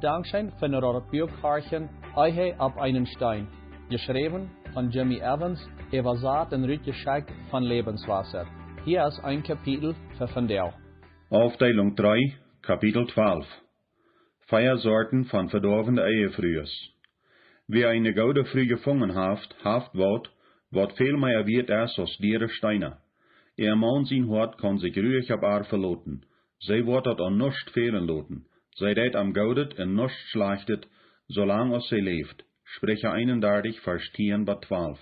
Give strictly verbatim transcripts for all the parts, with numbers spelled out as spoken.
Dankscheen fa daut Buak horchen, Ehe opp eenen Steen. Jeschräwen von Jimmy Evans, äwasat un rutjeschekjt von Lebenswasser. Hia es een Kapitel fa vondoag. Aufdeelunk dree, Kapitel twalf. Vea Sorten von vedoawende Ehefrues. Wäa eene goode Fru jefungen haft, haft waut, waut väl mea wieet es aus diere Steena. Äa Maun sien Hoat kaun sikj ruich opp ar veloten. See woat daut aun nuscht fälen loten. See deit am Goodet un nuscht Schlajchtet, soo lang aus see läft. Spricha eenendartich, Varsch tieen bat twalf.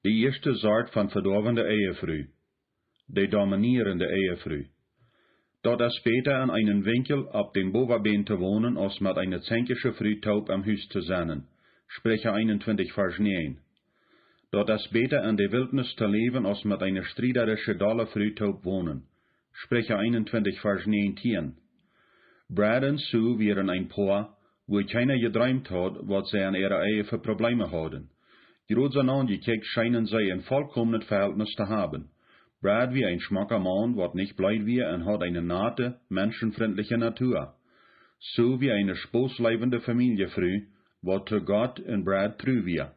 De ieeschte Sort von vedoawende Ehefru. De dominierende Ehefru. Daut es bäta en eenen Winkjel opp dän Bowabän to wonen, aus met eene zenkjische Fru toop em Hus to sennen. Spricha eenuntwintich, Varsch näajen. Daut es bäta en de Wiltnis to läwen, aus met eene striederische, dolle Fru toop wonen. Spricha eenuntwintich, Varsch näajentieen. Brad un Sue wieren een Poa, wua kjeena jedreemt haud, waut see en äare Ehe fa Probleme hauden. Jrod soo aunjekjikjt scheenen see een volkomnet Vehältnis to haben. Brad wia een schmocka Maun, waut nich bleed wia un haud eene nate, menschenfrintliche Natua. Sue wia eene spoosleewende Familjefru, waut to Gott un Brad tru wia.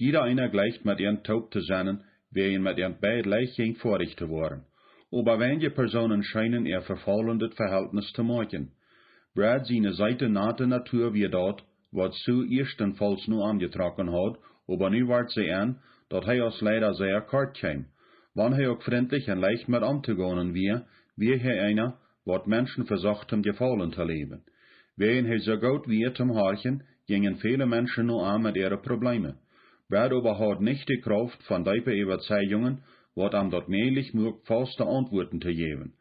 Jieda eena jleicht met an toop to sennen, wäajen met an beid leicht jinkj foadich to woaren. Oba weinje Persoonen scheenen äa vefaulendet Vehältnis to moakjen. Brad siene seete, nate Natua wia daut, waut Sue ieeschtenfauls no am jetrocken haud, oba nu wort see en, daut hee aus Leida sea kort kjeem. Wan hee uk frintlich un leicht met omtogonen wia, wia hee eena, waut Menschen vesocht toom Jefaulen to läwen. Wäajen hee soo goot wia toom horchen, jinjen väle Menschen no am met äare Probleme. Brad oba haud nich de Krauft von deepe Äwazeijungen, waut am daut mäajlich muak, fauste Auntwuaten to jäwen.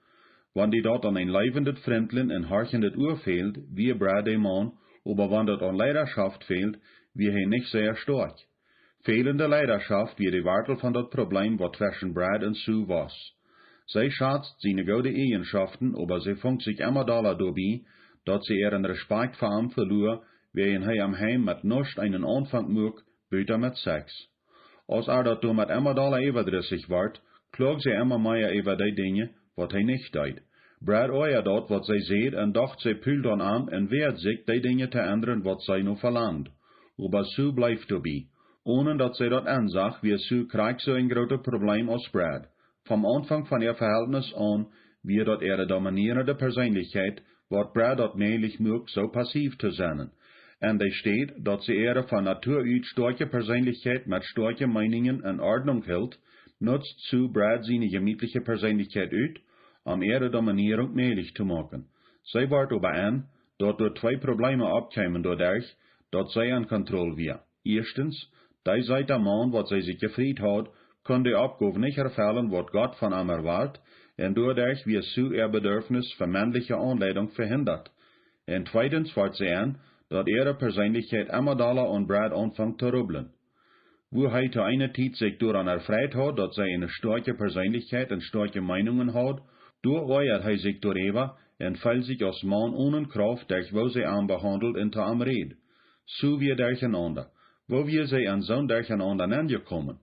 Wan die daut aun een leewendet, frintlichet un horchendet Ua fäld, wia Brad de Maun, oba wan daut aun Leidaschoft fäld, wia hee nich sea stoakj. Fälende Leidaschoft wia de Wartel von daut Problem, waut tweschen Brad un Sue wia. See schazt siene goode Eajenschoften, oba see funk sikj emma dolla doabie, daut see äaren Respakjt fa am veloa, wäajen hee em Heim met nuscht eenen Aunfank muak, buta met Sex. Aus ar daut doamet emma dolla äwadrissich wort, kloagd see emma mea äwa dee Dinja, waut hee nich deed. Brad oajad daut, waut see säd, un docht, see pult aun am un wäad sikj, dee Dinja to endren, waut see no velangd. Oba Sue bleef doabie. Onen daut see daut ensach, wia Sue krakjt soo een grootet Problem aus Brad. Vom Aunfank von äa Vehältnis aun wia daut äare dominierende Perseenlichkjeit, waut Brad daut mäajlich muak, soo passiv to sennen. En de Städ, daut see äare von Natua ut stoakje Perseenlichkjeit met stoakje Meenungen en Ordnunk hilt, nutzt Sue Brad siene jemietliche Perseenlichkjeit ut, om äare Dominierunk mäajlich to moaken. See wort oba en, daut doa twee Probleme oppkjeemen doaderch, daut see en Kontroll wia. Ieeschtens, dee seeta Maun, waut see sikj jefriet haud, kunn de Oppgow nich erfellen, waut Gott von am erwart, un doaderch wia Sue äa Bedurfnis fa mennliche Aunleidunk vehindat. Un tweedens wort see en, daut äare Perseenlichkjeit emma dolla aun Brad aunfunk to rubblen. Wua hee to eene Tiet sikj doaraun erfreit haud, daut see eene stoakje Perseenlichkjeit un stoakje Meenungen haud, doa oajad hee sikj doaräwa un feeld sikj aus Maun onen Krauft, derch woo see am behaundeld un to am räd. Sue wia derchenaunda. Woo wia see en soon Derchenaunda nenjekomen?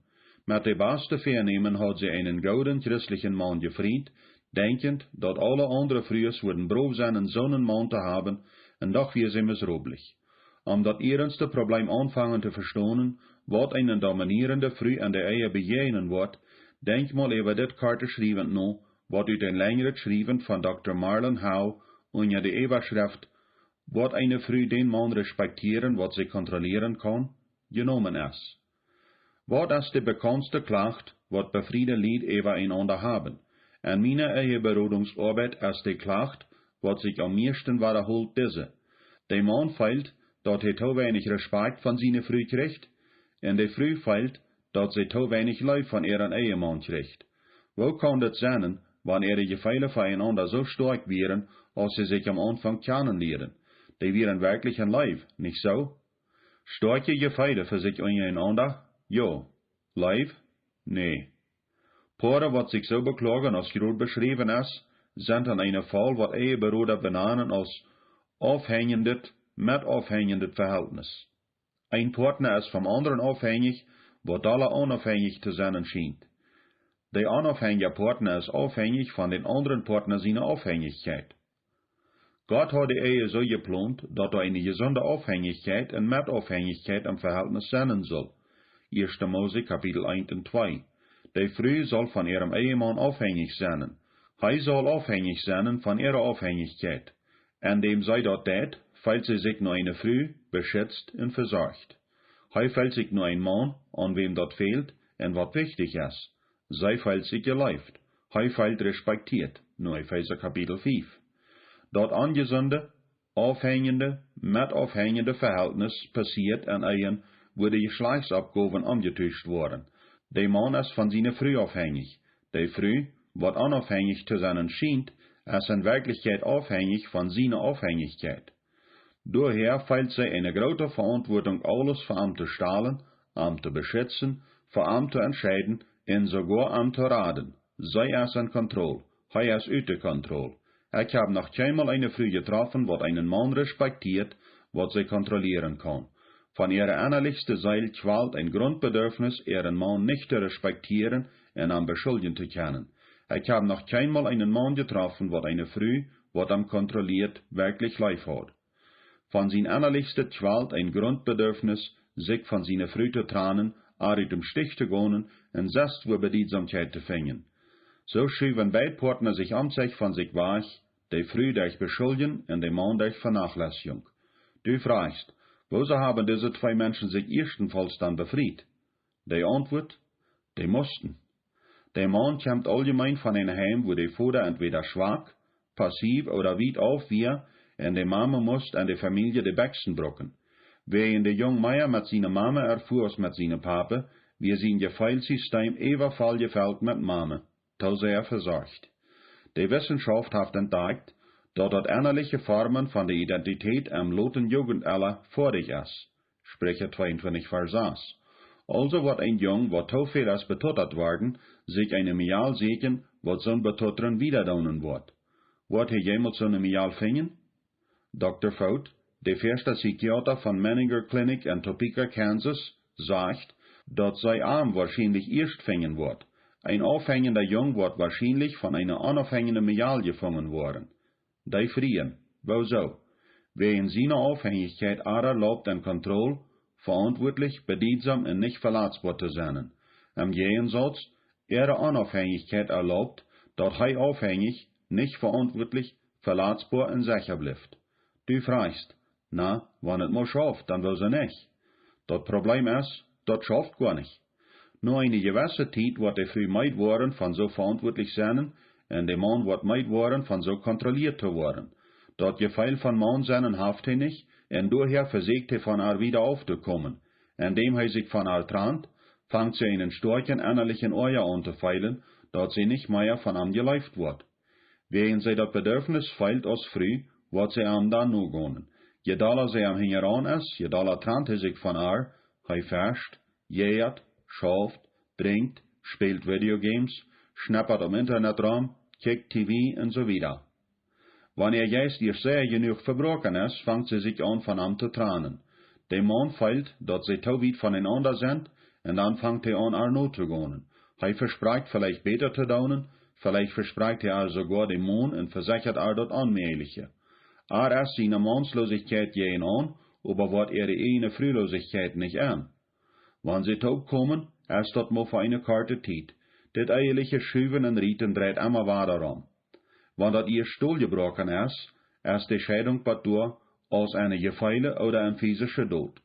Met de baste Väanämen haud see eenen gooden christlichen Maun jefriet, denkjent, daut aule aundre Frues wudden brow sennen, soonen Maun to haben, un doch wia see miserablich. Om daut ieernste Problem aunfangen to vestonen, waut eene dominierende Fru en de Ehe bejäajnen woat, denkj mol äwa dit korte Schriewen no, waut ut een lenjret Schriewen von Dokta Marlon Howe unja de Äwaschreft "Woat eene Fru dän Maun respektieren, waut see kontrollieren kaun?" jenomen es. Waut es de bekaundste Klacht, waut befriede Lied äwa eenaunda haben? En miene Eheberodungsoabeit es de Klacht, waut sikj aum mieeschten wadaholt, dise: De Maun feelt, daut hee too weinich Respakjt von siene Fru kjricht, un de Fru feelt, daut see too weinich Leew von äaren Ehemaun kjricht. Woo kaun daut sennen, wan äare Jefeele fa eenaunda soo stoakj wieren, aus see sikj aum Aunfank kjanen lieeden? Dee wieren werkjlich en Leew, nich soo? Stoakje Jefeele fa sikj unjarenaunda? Jo. Leew? Nä. Poaren, waut sikj soo bekloagen, aus jrod beschräwen es, sent en eenen Faul, waut Eheberoda benanen aus aufhenjendet, metaufhenjendet Vehältnis. Een Partna es vom aundren aufhenjich, waut dolla onaufhenjich to sennen schient. De onaufhenjja Partna es aufhenjich von dän aundren Partna siene Aufhenjichkjeit. Gott haud de Ehe soo jeplont, daut doa eene jesunde Aufhenjichkjeit un Metaufhenjichkjeit em Vehältnis sennen sull. Ieeschte Mose Kapitel eent un twee. De Fru sull von äarem Ehemaun aufhenjich sennen. Hee sull aufhenjich sennen von äare Aufhenjichkjeit. Endäm see daut deit, feelt see sikj no eene Fru beschitzt un vesorcht. Hee feelt sikj no een Maun, aun wäm daut fält un waut wichtich es. See feelt sikj jeleeft. Hee feelt respektieet, no Efeesa Kapitel fief. Daut onjesunde, aufhenjende, metaufhenjende Vehältnis passieet en Ehen, wua de Jeschlajchtsoppgowen omjetuscht woaren. De Maun es von siene Fru aufhenjich. De Fru, waut onaufhenjich to sennen schient, es en Werkjlichkjeit aufhenjich von siene Aufhenjichkjeit. Doahäa feelt see eene groote Veauntwuatunk, aules fa am to stalen, am to beschitzen, fa am to entscheiden un soogoa am to raden. See es en Kontroll, hee es ute Kontroll. Ekj hab noch kjeenmol eene Fru jetroffen, waut eenen Maun respektieet, waut see kontrollieren kaun. Von äare ennalijchste Seel kjwalt een Grundbedürfnis, äaren Maun nich to respektieren un am beschuljen to kjennen. Ekj hab noch kjeenmol eenen Maun jetroffen, waut eene Fru, waut am kontrollieet, werkjlich leef haud. Von sien ennalijchstet kjwalt een Grundbedürfnis, sikj von siene Fru to tranen, ar ut dem Stich to gonen un sest wua Bediedsamkjeit to finjen. Soo schuwen beid Poatna sikj omsech von sikj wajch, de Fru derch Beschuljen un de Maun derch Venachlesijunk. Du frajchst: Woosoo haben dise twee Menschen sikj ieeschtenfaulls dan befriet? De Auntwuat: Dee musten. De Maun kjemt auljemeen von een Heim, wua de Voda entwäda schwak, passiv ooda wiet auf wia, un de Mame must en de Famielje de Bekjsen brucken. Wäajen de Jung mea met siene Mame erfua aus met siene Pape, wia sien Jefeelssistem äwa voll jefelt met Mame, too sea vesorcht. De Wissenschaft haft entdakjt, daut daut ennaliche Formen von de Identität em loten Jugendella foadich es. Spricha tweeuntwintich Varsch sas. Aulsoo woat een Jung, waut too väl es betutat worden, sikj eene Mejal sieekjen, waut soon Betutren wieda doonen woat. Woat hee jemols soone Mejal finjen? Dokta Foote, de väaschte Psychiater von Menninger Clinic en Topeka, Kansas, sajcht, daut see am woarschienlich ieescht finjen woat. Een aufhenjenda Jung woat woarschienlich von eene onaufhenjende Mejal jefungen woaren. Dee frieen: Woosoo? Wäajen siene Aufhenjichkjeit ar erlaubt, en Kontroll, veauntwuatlich, bediedsom un nich velatsboa to sennen. Em Jäajensauz, äare Onaufhenjichkjeit erlaubt, daut hee aufhenjich, nich veauntwuatlich, velatsboa un secha blift. Du frajchst: Na, wan et mau schauft, dan woosoo nich? Daut Probleem es, daut schauft goanich. No eene jewesse Tiet woat de Fru meed woaren von soo veauntwuatlich sennen, un de Maun woat meed woaren von soo kontrollieet to woaren. Daut Jefeel von Maun sennen haft hee nich, un doahäa vesieekjt hee von ar wieda auftokomen. Endäm hee sikj von ar trant, fangt see eenen stoakjen ennalichen Oaja aun to feelen, daut see nich mea von am jeleeft woat. Wäajen see daut Bedürfnis feelt aus Fru, woat see am dan nogonen. Je dolla see am hinjaraun es, je dolla trant hee sikj von ar. Hee fescht, jäajat, schauft, drinkjt, spält Videogames, schneppat aum Internet rom, kjikjt T V un soo wieda. Wan äa Jeist ieescht sea jenuach vebroaken es, fangt see sikj aun, von am to tranen. De Maun feelt, daut see too wiet von eenaunda sent, un dan fangt hee aun, ar notogonen. Hee vesprakjt veleicht bäta to doonen, veleicht vesprakjt hee ar soogoa dän Maun un vesechat ar daut Onmäajliche. Ar es siene Maunslosichkjeit jäajenaun, oba woat äare ieejne Fruloosichkjeit nich en. Wan see toopkomen, es daut mau fa eene korte Tiet. Dit eheliche Schuwen un Rieten dreit emma wada rom. Wan daut ieescht doljebroaken es, es de Scheidunk bott doa aus eene Jefeele ooda een fisische Dot.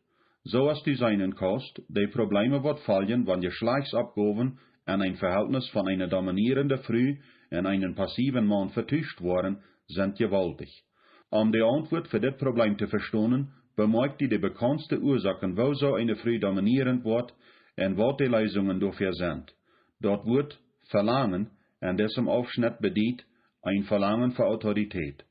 Soo aus du seenen kaust, de Probleeme, waut foljen, wan Jeschlajchtsoppgowen en een Vehältnis von eene dominierende Fru un eenen passiewen Maun vetuscht woaren, sent jewaultich. Om de Auntwuat fa dit Probleem to vestonen, bemoakjt du de bekaundste Uasoaken, woosoo eene Fru dominierend woat, un waut de Leesungen doafäa sent. Daut Wuat Velangen en disem Aufschnett bediet een Velangen fa Autoritäet.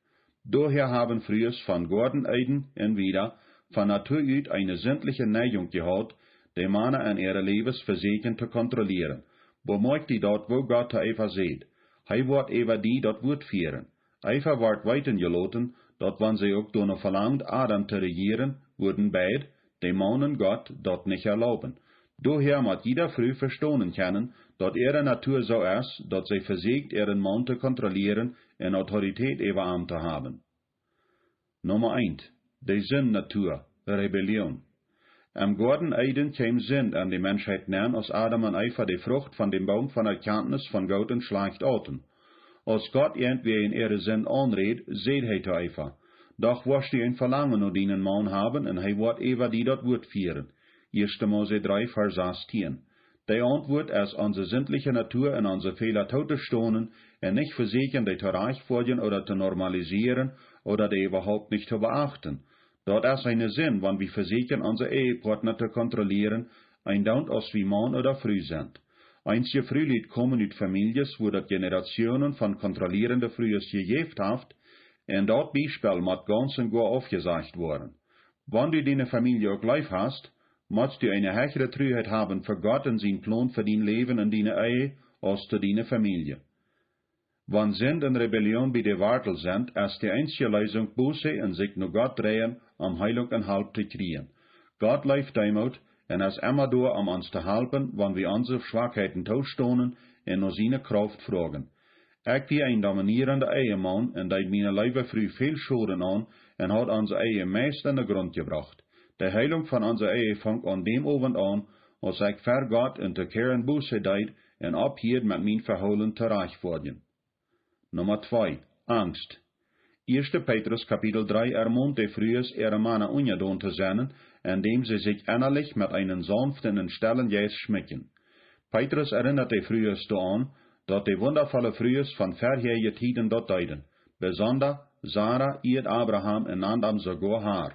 Doahäa haben Frues von Goaden Eden un wieda von Natua ut eene sintliche Neijunk jehaut, de Mana en äare Läwes vesieekjen to kontrollieren. Bemoakjt du daut, woo Gott to Eva säd: Hee woat äwa die daut Wuat fieren. Eva wort weeten jeloten, daut wan see uk doano velangd, Adam to rejieren, wudden beid, de Maun un Gott, daut nich erlauben. Doahäa mott jieda Fru vestonen kjennen, daut äare Natua soo es, daut see vesieekjt, äaren Maun to kontrollieren un Autoritäet äwa am to haben. Numma eent: De Sindnatua, Rebellion. Em Goaden Eden kjeem Sind en de Menschheit nenn, aus Adam un Eva de Frucht von dän Boom von Erkjantnis von Goot un Schlajcht auten. Aus Gott an wäajen äare Sind aunräd, säd hee to Eva: Doch woascht du een Velangen no dienen Maun haben, un hee woat äwa die daut Wuat fieren. Ieeschte Mose dree, Varsch sastieen. De Auntwuat es, onse sintliche Natua un onse Fäla tootostonen un nich vesäkjen, dee to rajchtfoadjen ooda to normalisieren ooda dee äwahaupt nich to beachten. Daut es eene Sind, wan wie vesäkjen, onse Ehepartner to kontrollieren, eendoont aus wie Maun ooda Fru sent. Eenje Frulied komen ut Famieljes, wua daut Generationen von kontrollierende Frues jejäft haft, un daut Biespel mott gaunz un goa aufjesajcht woaren. Wan du diene Famielje uk leef hast, motst du eene hechre Truheit haben fa Gott un sien Plon fa dien Läwen un diene Ehe aus to diene Famielje. Wan Sind un Rebellion bie de Wartel sent, es de eensje Leesunk Buße un sikj no Gott dreien, om Heilunk un Help to kjrieen. Gott leeft Deemoot un es emma doa, om ons to halpen, wan wie onse Schwakheiten toostonen un no siene Krauft froagen. Ekj wia een dominierenda Ehemaun un deed miene leewe Fru väl Schoden aun un haud onse Ehe meist en de Grunt jebrocht. De Heilunk von onse Ehe funk aun däm Owent aun, aus ekj ver Gott un to Karen Buße deed un opphieed met mien Vehoolen to rajchtfoadjen. Numma twee: Angst. Ieeschte Petrus Kapitel dree ermont de Frues, äare Mana unjadon to sennen, endäm see sikj ennalich met eenen saunften un stellen Jeist schmikjen. Petrus erinnat de Frues doaraun, daut de wundavolle Frues von verhäaje Tieden daut deeden, besonda Sara, ieet Abraham un nand am soogoa Har.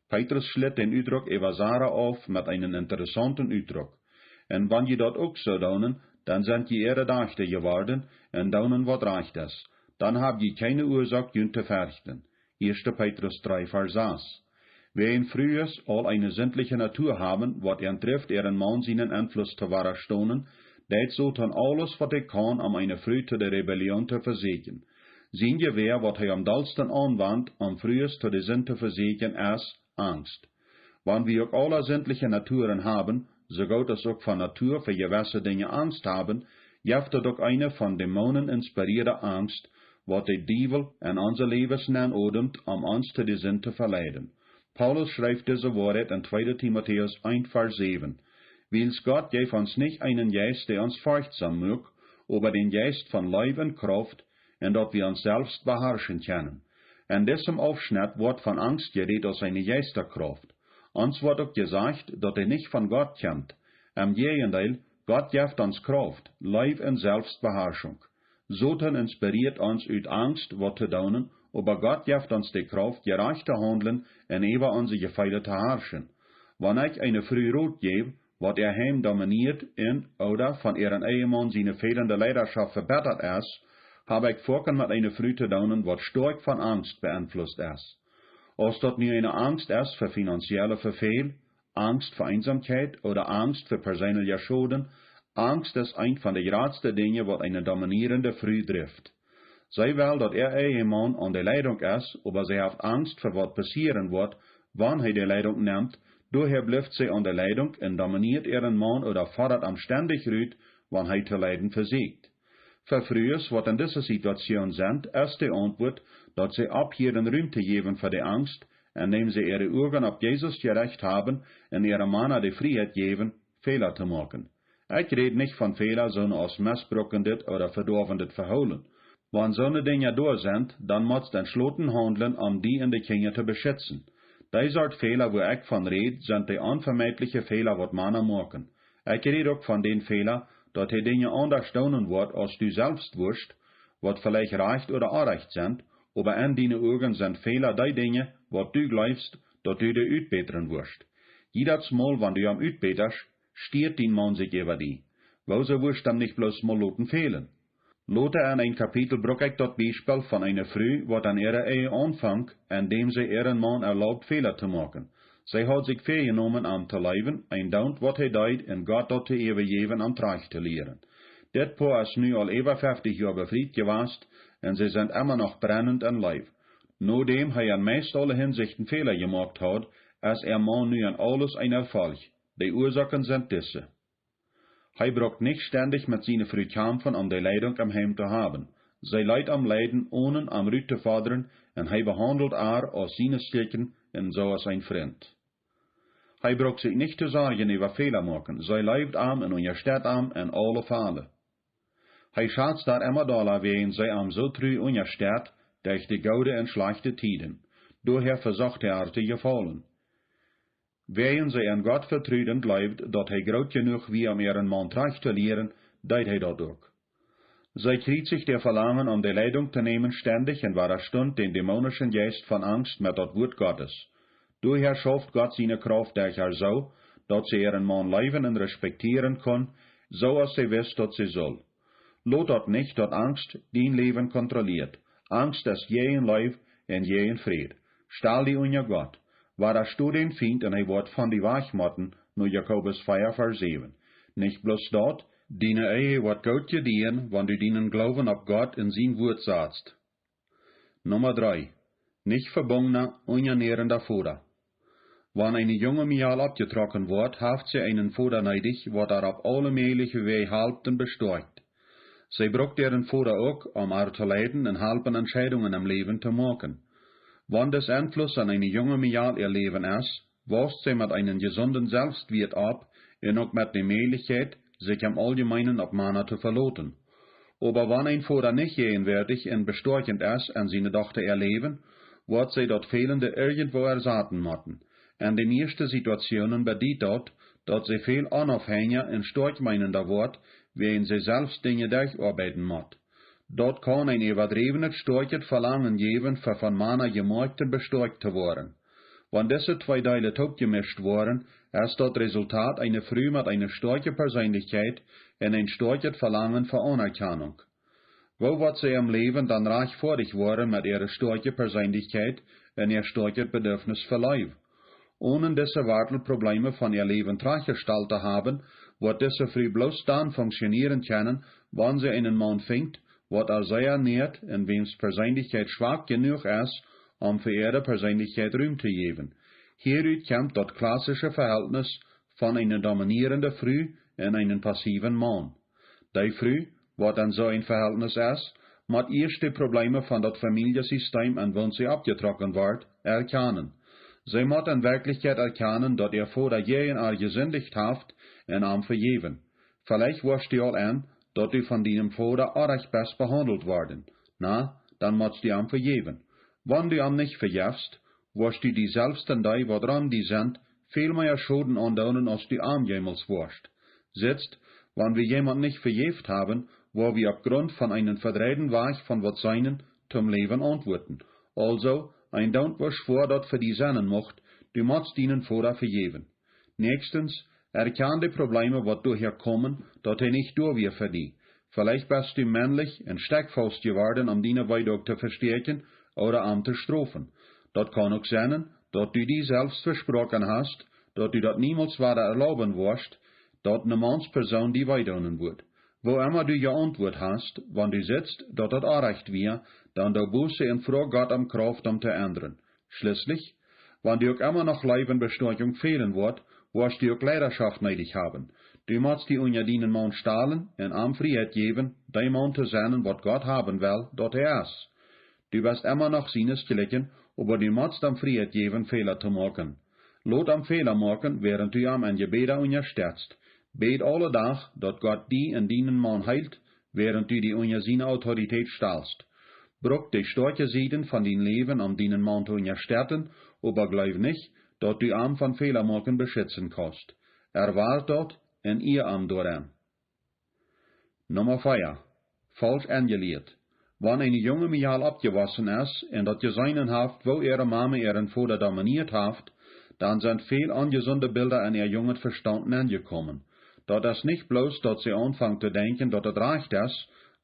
Petrus schlitt dän Utdruck äwa Sara auf met eenen interessaunten Utdruck: Un wan jie daut uk soo doonen, dan sent jie äare Dajchta jeworden un doonen waut rajcht es. Dan hab jie kjeene Uasoak junt to ferchten. Ieeschte Petrus dree, Varsch sas. Wäajen Frues aul eene sintliche Natua haben, waut an drift, äaren Maun sienen Enfluss to wadastonen, deit Soton aules, waut hee kaun, om eene Fru to de Rebellion to vesäkjen. Sien Jewäa, waut hee aum dollsten aunwant, om Frues to de Sind to vesäkjen, es Angst. Wan wie uk aule sintliche Naturen haben, soo goot aus uk von Natua fa jewesse Dinja Angst haben, jeft daut uk eene von Dämonen inspirieede Angst, waut de Diewel en onse Läwes nenn odemt, om ons to de Sind to veleiden. Paulus schrift dise Woarheit en tweede Timotäus eent, Varsch säwen: Wiels Gott jeef ons nich eenen Jeist, dee ons forchtsom muak, oba dän Jeist von Leew un Krauft, un daut wie ons selfst beharschen kjennen. En disem Aufschnett woat von Angst jerät aus eene Jeistakrauft. Ons woat uk jesajcht, daut dee nich von Gott kjemt. Em Jäajendeel, Gott jeft ons Krauft, Leew un Selfstbeharschunk. Soton inspirieet ons ut Angst waut to doonen, oba Gott jeft ons de Krauft, jerajcht to haundlen un äwa onse Jefeele to harschen. Wan ekj eene Fru Rot jäw, waut äa Heim dominieet un ooda von äaren Ehemaun siene fälende Leidaschoft vebettat es, hab ekj foaken met eene Fru to doonen, waut stoakj von Angst beenflusst es. Aus daut nu eene Angst es fa finanzielle Vefäl, Angst fa Eensamkjeit ooda Angst fa perseenelja Schoden, Angst es eent von de jratste Dinja, waut eene dominierende Fru drift. See well, daut äa Ehemaun aun de Leidunk es, oba see haft Angst fa waut passieren woat, wan hee de Leidunk nemt. Doahäa blift see aun de Leidunk un dominieet äaren Maun ooda fodat am stendich rut, wan hee to leiden vesieekjt. Fa Frues, waut en dise Situation sent, es de Auntwuat, daut see opphieren Rum to jäwen fa de Angst, endäm see äare Uagen opp Jesus jerecht haben un äare Mana de Frieheit jäwen, Fäla to moaken. Ekj räd nich von Fäla soone aus mestbrukendet ooda vedoawendet Vehoolen. Wan soone Dinja doa sent, dan motst entschloten haundlen, om die un de Kjinja to beschitzen. Dee Sort Fäla, wua ekj von räd, sent de onvemeidliche Fäla, waut Mana moaken. Ekj räd uk von dän Fäla, daut hee Dinja aundasch doonen woat, aus du selfst wurscht, waut veleicht rajcht ooda orrajcht sent, oba en diene Uagen sent Fäla dee Dinja, waut du jleefst, daut du dee utbätren wurscht. Jiedatsmol, wan du am utbätascht, stieet dien Maun sikj äwa die. Woo see wurscht am nich bloos mol loten fälen. Lota en een Kapitel bruck ekj daut Biespel von eene Fru, waut aun äare Ehe aunfunk, endäm see äaren Maun erlaubt, Fäla to moaken. See haud sikj väajenomen, am to leewen, eendoont waut hee deed, un Gott daut to äwajäwen, am trajcht to lieren. Dit Poa es nu aul äwa feftich Joa befriet jewast, un see sent emma noch brennend en Leew. Nodäm hee en meist aule Hinsichten Fäla jemoakt haud, es äa Maun nu en aules een Erfolg. De Uasoaken sent dise. Hee brukt nich stendich met siene Fru kjamfen, om de Leidunk em Heim to haben. See leet am leiden, onen am rut to fodren, un hee behaundelt ar aus siene Stikjen un soo aus een Frint. Hee brukt sikj nich to sorjen äwa Fäla moaken. See leeft am un unjastett am en aule Fäla. Hee schatzt ar emma dolla, wäajen see am soo tru unjastett derch de goode un schlajchte Tieden. Doahäa vesocht hee ar to jefaulen. Wäajen see aun Gott vetrud un jleewd, daut hee groot jenuach wia, om äaren Maun trajcht to lieren, deed hee daut uk. See kjrieech sikj äa Velangen, om de Leidunk to nämen, stendich un wadastunt dän dämonischen Jeist von Angst met daut Wuat Gottes. Doahäa schauft Gott siene Krauft derch ar soo, daut see äaren Maun leewen un respektieren kunn, soo aus see wist, daut see sull. Lot daut nich, daut Angst dien Läwen kontrolieet. Angst es jäajen Leew un jäajen Fräd. Stal die unja Gott. Wadastoo dän Fient un hee woat von die wajch motten, no Jakobus vea Varsch säwen. Nich bloos daut, diene Ehe woat goot jedieejen, wan du dienen Gloowen opp Gott un sien Wuat satst. Numma dree. Nich vebungna, unjanährenda Voda. Wan eene junge Mejal oppjetrocken woat, haft see eenen Voda needich, waut ar opp aule mäajliche Wäaj halpt un bestoakjt. See brukt äaren Voda uk, om ar to leiden un halpen Entscheidungen em Läwen to moaken. Wan dis Enfluss aun eene junge Mejal äa Läwen es, wausst see met eenen jesunden Selfstwieet opp un uk met de Mäajlichkjeit, sikj em Auljemeenen opp Mana to veloten. Oba wan een Voda nich jäajenwoatich un bestoakjent es en siene Dochta äa Läwen, woat see daut Fälende irjentwoo ersaten motten. En de mieeschte Situationen bediet daut, daut see väl onaufhänja un stoakjmeenenda woat, wäajen see selfst Dinja derchoabeiden mott. Daut kaun een äwadräwnet stoakjet Velangen jäwen, fa von Mana jemoakt un bestoakjt to woaren. Wan dise twee Deele toopjemischt woaren, es daut Resultat eene Fru met eene stoakje Perseenlichkjeit un een stoakjet Velangen fa Aunerkjanunk. Woo woat see em Läwen dan rajchtfoadich woaren met äare stoakje Perseenlichkjeit un äa stoakjet Bedürfnis fa Leew? Onen dise Wartelprobleme von äa Läwen trajchtjestalt to haben, woat dise Fru bloos dan funktionieren kjennen, wan see eenen Maun finjt, waut ar sea näat un wäms Perseenlichkjeit schwak jenuach es, om fa äare Perseenlichkjeit Rum to jäwen. Hiaut kjemt daut klassische Vehältnis von eene dominierende Fru un eenen passiewen Maun. Dee Fru, waut en soo een Vehältnis es, mott ieescht de Probleme von daut Famieljesistem, en woont see oppjetrocken woat, erkjanen. See mott en Werkjlichkjeit erkjanen, daut äa Voda jäajen ar jesindicht haft un am vejäwen. Veleicht woascht du aul en, daut du von dienem Voda orrajcht best behaundelt worden. Na, dan motst du am vejäwen. Wan du am nich vejefst, woascht du die selfst un dee, waut rom die sent, väl mea Schoden aundoonen, aus du am jemols woascht. Sitst, wan wie jemaunt nich vejäft haben, woa wie opp Grunt von eenen vedreiden Wajch von waut seenen, toom Läwen auntwuaten. Aulsoo, een Doont, woo schwoa daut fa die sennen mucht, du motst dienen Voda vejäwen. Näakjstens, erkjan de Probleme, waut doahäa komen, daut hee nich doa wia fa die. Veleicht best du männlich un stekjfaust jeworden, om diene Weedoag to vestäakjen ooda am to strofen. Daut kaun uk sennen, daut du die selfst vesproaken hast, daut du daut niemols wada erlauben woascht, daut ne Maunspersoon die weedoonen wudd. Woo emma du jeauntwuat hast, wan du sitst, daut daut orrajcht wia, dan doo Buße un froag Gott om Krauft, om to endren. Schlieslich, wan die uk emma noch Leew un Bestoakjunk fälen woat, woascht du uk Leidaschoft needich haben. Du motst die unja dienen Maun stalen un am Frieheit jäwen, dee Maun to sennen, waut Gott haben well, daut hee es. Du best emma noch sienesjlikjen, oba du motst am Frieheit jäwen, Fäla to moaken. Lot am Fäla moaken, wäarent du am en Jebäda unjastetst. Bäd aule Dach, daut Gott die un dienen Maun heelt, wäarent du die unja siene Autoritäit stalst. Bruk de stoakje Sieden von dien Läwen, om dienen Maun to unjastetten, oba jleew nich, daut du am von Fäla moaken beschitzen kaust. Erwart daut un ea am doaren. Numma vea. Faulsch enjelieet. Wan eene junge Mejal oppjewossen es un daut jeseenen haft, woo äare Mame äaren Voda dominieet haft, dan sent väl onjesunde Bilda en äa junget Vestaunt nenjekomen. Daut es nich bloos, daut see aunfangt to denkjen, daut et rajcht es,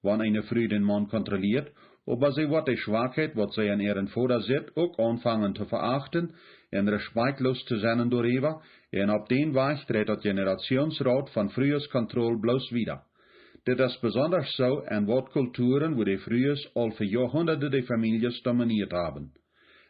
wan eene Fru dän Maun kontrolieet, oba see woat de Schwakheit, waut see en äaren Voda sitt, uk aunfangen to veachten un respektloos to sennen doaräwa, un opp dän Wajch dreit daut Generationsraut von Frues Kontroll bloos wieda. Dit es besondasch soo en waut Kulturen, wua de Frues aul fa Joahunderte de Famieljes dominieet haben.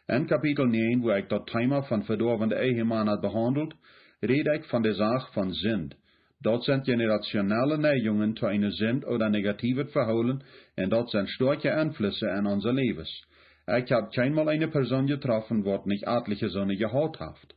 En Kapitel näajen, wua ekj daut Teema von vedoawende Ehemana behaundelt, räd ekj von de Sach von Sind. Daut sent generationelle Neigungen to eene Sind ooda negatiewet Vehoolen, un daut sent stoakje Enflüsse en onse Läwes. Ekj hab kjeenmol eene Persoon jetroffen, waut nich atliche soone jehaut haft.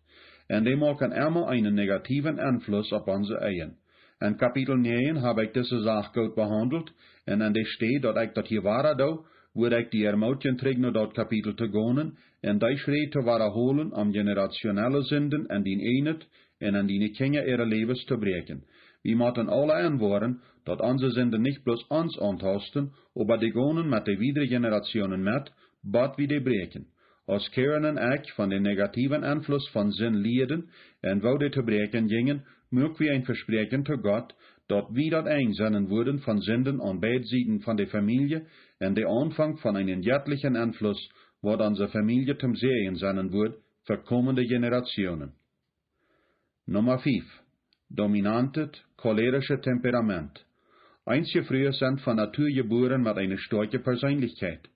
Un dee moaken emma eenen negatiewen Enfluss opp onse Ehen. En Kapitel näajen hab ekj dise Sach goot behaundelt, un en de Städ, daut ekj daut hia wada doo, wudd ekj die ermootjen, trigj no daut Kapitel to gonen, un dee Schräd to wadaholen, om generationelle Sinden en dien ieejnet un en diene Kjinja äare Läwes to bräakjen. Wie motten aule enwoaren, daut onse Sinden nich bloos ons auntausten, oba dee gonen met de wiedre Generationen met, bat wie dee bräakjen. Aus Karen un ekj von dän negatiewen Enfluss von Sind lieeden un woo dee to bräakjen jinjen, muak wie een Vespräakjen to Gott, daut wie daut enj sennen wudden von Sinden aun beid Sieden von de Famielje un de Aunfank von eenen jettlichen Enfluss, waut onse Famielje toom Säajen sennen wudd fa komende Generationen. Numma fief. Dominantet, cholerische Temperament. Eenje Frues sent von Natua jebuaren met eene stoakje Perseenlichkjeit.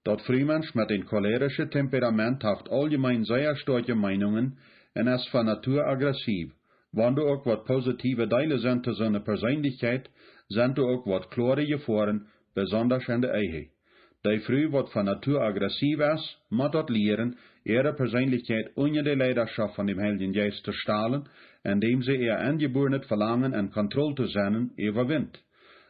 Daut Frumensch met een cholerische Temperament haft auljemein sea stoakje Meinungen un es von Natua aggressiv. Wan doa uk waut positiewe Deele sent to soone Perseenlichkjeit, sent doa uk waut kloare Jefoaren, besondasch en de Ehe. Dee Fru, waut von Natua aggressiv es, mott daut lieren, äare Perseenlichkjeit unja de Leidaschoft von däm Heiljen Jeist to stalen, endäm see äa enjebuarnet Velangen en Kontroll to sennen äwawint.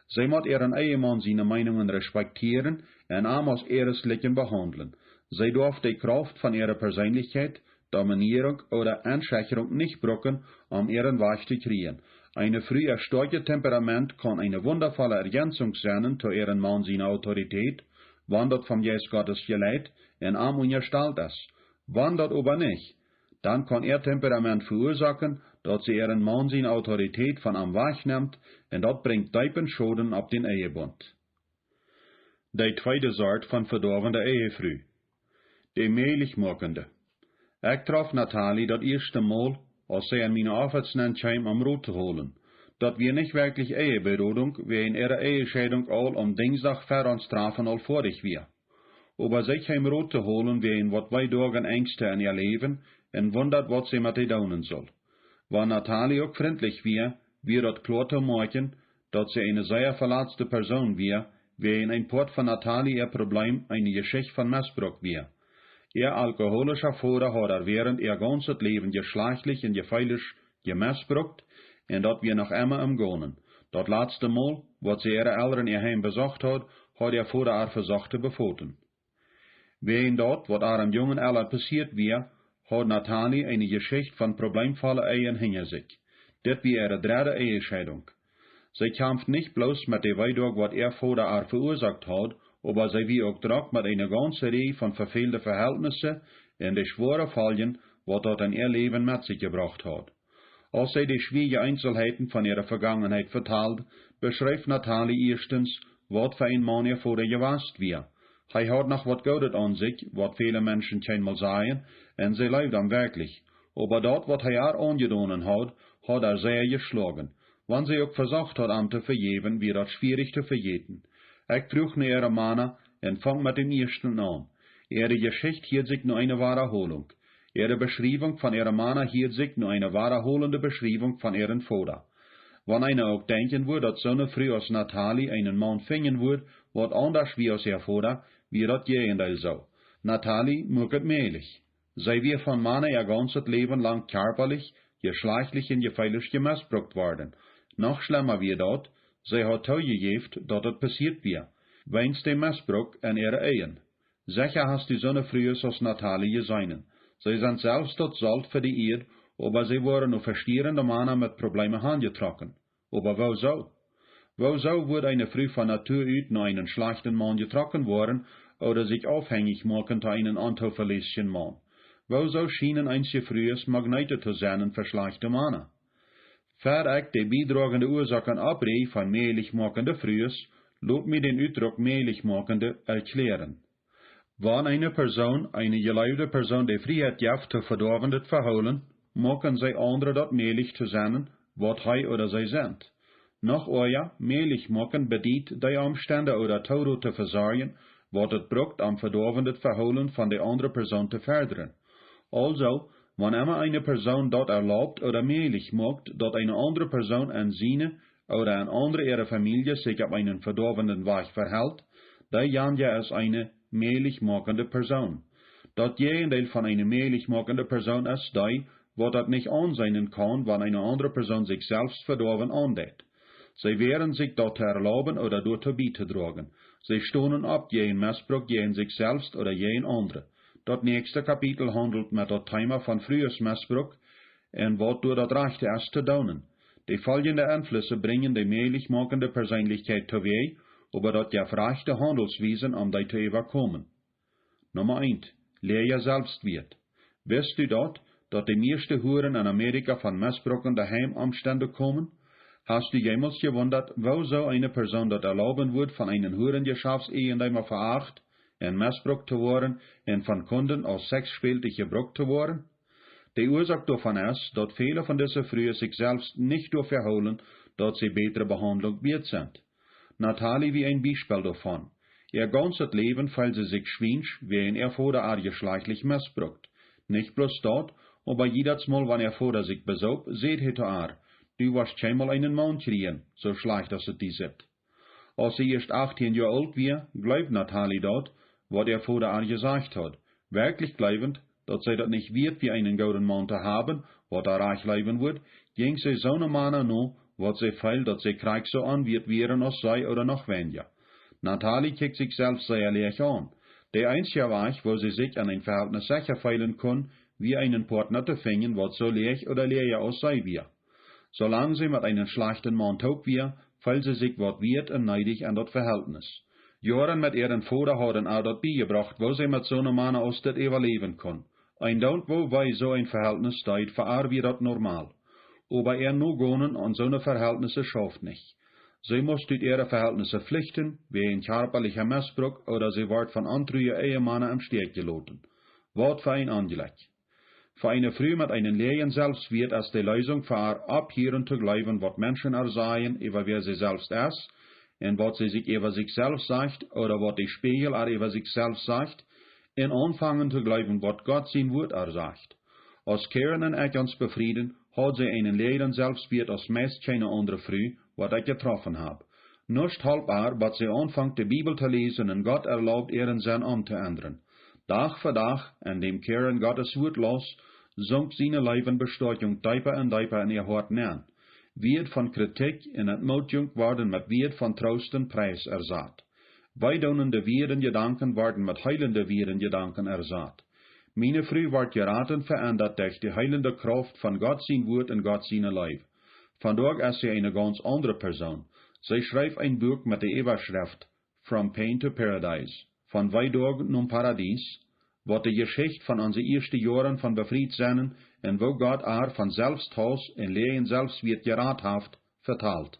See mott äaren Ehemaun siene Meinungen respektieren un am aus äaresjlikjen behaundlen. See doaf de Krauft von äare Perseenlichkjeit, Dominierunk ooda Enschechterunk nich brucken, om äaren Wajch to kjrieen. Eene Fru äa stoakjet Temperament kaun eene wundavolle Erjänzunk sennen to äaren Maun siene Autoritäet, wan daut vom Jeist Gottes jeleit un am unjastalt es. Wan daut oba nich, dan kaun äa Temperament veuasoaken, daut see äaren Maun siene Autoritäet von am wajchnemt, un daut brinjt deepen Schoden opp dän Ehebunt. De tweede Sort von vedoawende Ehefru. De mäajlichmoakende. Ekj troff Natalie daut ieeschte Mol, aus see en miene Office nenn kjeem, om Rot to holen. Daut wia nich werkjlich Eheberodunk, wäajen äare Ehescheidunk aul aum Dinjsdach ver ons Trafen aul foadich wia. Oba see kjeem Rot to holen wäajen waut Weedoag un Enjsten en äa Läwen, un wundat, waut see met dee doonen sull. Wan Natalie uk frintlich wia, wia daut kloa to moakjen, daut see eene sea veletzte Persoon wia, wäajen een Poat von Natalie äa Probleem eene Jeschicht von Messbruck wia. Äa alkoholischa Voda haud äa wäarent äa gaunzet Läwen jeschlajchtlich un jefeelisch jemessbrukt, un daut wia noch emma em Gonen. Daut latste Mol, waut see äare Elren äa Heim besocht haud, haud äa Voda äa vesocht to befoten. Wäajen daut, waut äarem Jungen Ella passieet wia, haud Natalie eene Jeschicht von probleemvolle Ehen hinja sikj. Dit wia äare dredde Ehescheidunk. See kjamft nich bloos met de Weedoag, waut äa Voda äa veuasoakt haud, oba see wia uk drock met eene gaunze Rieej von vefälde Vehältnisse un de schwoare Foljen, waut daut en äa Läwen met sikj jebrocht haud. Aus see de schwierje Eenselheiten von äare Vegangenheit vetald, beschreef Natalie ieeschtens, waut fa een Maun äa Voda jewast wia. Hee haud noch waut Goodet aun sikj, waut väle Menschen kjeenmol sajen, un see leewd am werkjlich. Oba daut, waut hee äa aunjedonen haud, haud äa sea jeschloagen. Wan see uk vesocht haud, am to vejäwen, wia daut schwierich to vejäten. Ekj fruach no äare Mana un funk met däm ieeschten aun. Äare Jeschicht hieed sikj no eene Wadaholunk. Äare Beschriewunk von äare Mana hieed sikj no eene wadaholende Beschriewunk von äaren Voda. Wan eena uk denkjen wudd, daut soone Fru aus Natalie eenen Maun finjen wudd, waut aundasch wia aus äa Voda, wia daut Jäajendeel soo. Natalie muak et mäajlich. See wia von Mana äa gaunzet Läwen lang kjarpalich, jeschlajchtlich un jefeelisch jemessbrukt worden. Noch schlemma wia daut, see haud toojejäft, daut et passieet wia, wäajens däm Messbruck en äare Ehen. Secha hast du soone Frues aus Natalie jeseenen. See sent selfst daut Solt fa de Ieed, oba see woaren no vestierende Mana met Probleeme hanjetrocken. Oba woosoo? Woosoo wudd eene Fru von Natua ut no eenen schlajchten Maun jetrocken woaren ooda sikj aufhenjich moaken to eenen ontovelässjen Maun? Woosoo schienen eenje Frues Magnete to sennen fa schlajchte Mana? Ver ekj de biedragende Uasoaken opprieej von mäajlichmoakende Frues, lot mie dän Utdruck mäajlichmoakende erkjläaren. Wan eene Persoon, eene jeleewde Persoon, de Frieheit jeft to vedoawendet Vehoolen, moaken see aundre daut mäajlich to sennen, waut hee ooda see sent. Noch oaja, mäajlich moaken bediet, dee Omstend ooda Toorot to vesorjen, waut et brukt, om vedoawendet Vehoolen von de aundre Persoon to fedren. Aulsoo, Wan emma eene Persoon daut erlaubt ooda mäajlich moakt, daut eene aundre Persoon en siene ooda en aundre äare Famielje sikj opp eenen vedoawenden Wajch vehelt, dee jana es eene mäajlich moakende Persoon. Daut Jäajendeel von eene mäajlich moakende Persoon es dee, waut daut nich aunseenen kaun, wan eene aundre Persoon sikj selfst vedoawen aundeit. See wäaren sikj daut to erlauben ooda doatoo bie to droagen. See stonen opp jäajen Messbruck, jäajen sikj selfst ooda jäajen aundre. Daut näakjste Kapitel haundelt met daut Thema von Frues Messbruck un waut doa daut rajchte es to doonen. De foljende Enflüsse brinjen de mäajlich moakende Perseenlichkjeit too wäaj, oba daut jeft rajchte Haundelswiesen, om dee to äwakomen. Numma eent: Läaja Selfstwieet. Wist du daut, daut de mieeschte Huaren en Amerika von messbruckende Heimomstend komen? Hast du jemols jewundat, wuarom eene Persoon daut erlauben wudd, von eenen Huarenjeschaftsiejendeema veacht un messbrukt to woaren un von Kunden aus Sexspält jebrukt to woaren? De Uasoak doavon es, daut väle von dise Frues sikj selfst nich doafäa hoolen, daut see bätre Behaundlunk wieet sent. Natalie wia een Biespel doavon. Äa gaunzet Läwen feeld see sikj schwiensch, wiels äa Voda ar jeschlajchtlich messbrukt. Nich bloos daut, oba jiedatsmol, wan äa Voda sikj besoop, säd hee to ar: "Du woascht kjeenmol eenen Maun kjrieen, soo schlajcht aus et die sitt." Aus see ieescht achtieen Joa oolt wia, jleewd Natalie daut, waut äa Voda ar jesajcht haud. Werkjlich jleewent, daut see daut nich wieet wia, eenen gooden Maun to haben, waut ar rajcht jleewen wudd, jinkj see soone Mana no, waut see feeld, daut see krakjt soo onwieet wieren aus see ooda noch weinja. Natalie kjikjt sikj selfst sea läach aun. De eensja Wajch, woo see sikj en een Vehältnis secha feelen kunn, wia eenen Partna to finjen, waut soo läach ooda läaja aus see wia. Soo lang see met eenen schlajchten Maun toop wia, feeld see sikj waut wieet un needich en daut Vehältnis. Joaren met äaren Voda hauden ar daut biejebrocht, woo see met soone Mana aus dit äwaläwen kunn. Een Doont, woo wee soo een Vehältnis deed, fa ar wia daut normal. Oba äa Nogonen aun soone Vehältnisse schauft nich. See must ut äare Vehältnisse flichten, wäajen kjarpalja Messbruck ooda see wort von ontrue Ehemana em Stekj jeloten. Waut fa een Onjlekj! Fa eene Fru met eenen läajen Selfstwieet es de Leesunk, fa ar opphieren to jleewen, waut Menschen ar sajen äwa wäa see selfst es, un waut see sikj äwa sikj selfst sajcht, ooda waut de Spieejel ar äwa sikj selfst sajcht, un aunfangen to jleewen, waut Gott sien Wuat ar sajcht. Aus Karen un ekj ons befrieden, haud see eenen läajen Selfstwieet aus meist kjeene aundre Fru, waut ekj jetroffen hab. Nuscht holp ar, bat see aunfunk, de Bibel to läsen un Gott erlaubt, äaren Senn omtoendren. Dach fa Dach, en däm Karen Gottes Wuat laus, sunk siene Leew un Bestoakjunk deepa un deepa en äa Hoat nenn. Wieet von Kjritik un Entmootjunk worden met Wieet von Troost un Pries ersat. Weedoonende Wieet un Jedanken worden met heelende Wieet un Jedanken ersat. Miene Fru wort jerat un veendat derch de heelende Krauft von Gott sien Wuat un Gott siene Leew. Vondoag es see eene gaunz aundre Persoon. See schreef een Buak met de Äwaschreft From Pain to Paradise, von Weedoag nom Paradies, waut de Jeschicht von onse ieeschte Joaren von befriet sennen un woo Gott ar von Selfsthauss un läajen Selfstwieet jerat haft, vetalt.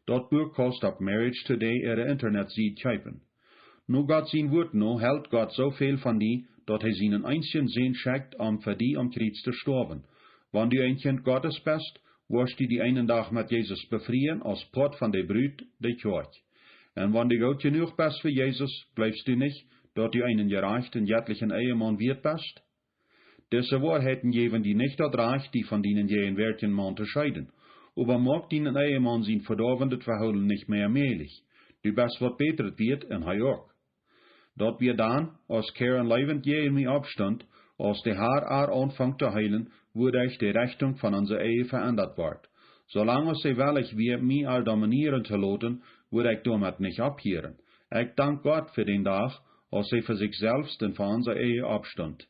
Daut Buak kaust opp Marriage Today äare Internetsied kjeepen. No Gott sien Wuat no helt Gott soo väl von die, daut hee sienen eensjen Sän schekjt, om fa die aum Kjriez to stoawen. Wan du een Kjint Gottes best, woascht du die eenen Dach met Jesus befrieen aus Poat von de Brut, de Kjoakj. Un wan du goot jenuach best fa Jesus, jleefst du nich, daut du eenen jerajchten, jettlichen Ehemaun wieet best? Dise Woarheiten jäwen die nich daut Rajcht, die von dienen jäajenwäatjen Maun to scheeden. Oba moakt dienen Ehemaun sien vedoawendet Vehoolen nich mea mäajlich. Du best waut bätret wieet un hee uk. Daut wia dan, aus Karen läwent jäajen mie oppstunt, aus de Har ar aunfunk to heelen, wuaderch de Rechtunk von onse Ehe veendat wort. Soo lang aus see wellich wia, mie ar dominieren to loten, wudd ekj doamet nich opphieren. Ekj dank Gott fa dän Dach, aus see fa sikj selfst un fa onse Ehe oppstunt.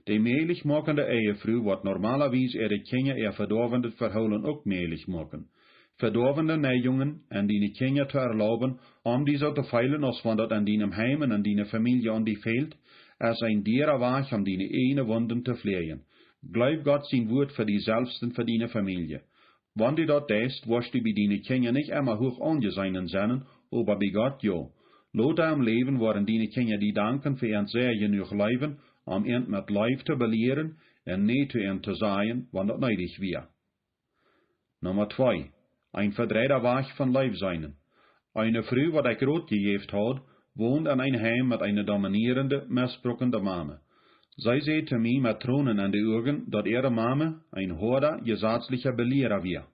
De mäajlich moakende Ehefru woat normalawies äare Kjinja äa vedoawendet Vehoolen uk mäajlich moaken. Vedoawende Neigungen en diene Kjinja to erlauben, om die soo to feelen, aus wan daut en dienem Heim un en diene Famielje aun die fält, es een diera Wajch, om diene ieejne Wunden to fläajen. Jleew Gott sien Wuat fa die selfst un fa diene Famielje. Wan du daut deist, woascht du bie diene Kjinja nich emma huach aunjeseenen sennen, oba bie Gott jo. Lota em Läwen woaren diene Kjinja die danken fa äant sea jenuach leewen, om äant met Leew to belieren un nä to äant to sajen, wan daut needich wia. Numma twee. Een vedreida Wajch von Leew seenen. Eene Fru, waut ekj Rot jejäft haud, wond en een Heim met eene dominierende, mestbruckende Mame. See säd to mie met Tronen en de Uagen, daut äare Mame een hoada jesazlicha Beliera wia.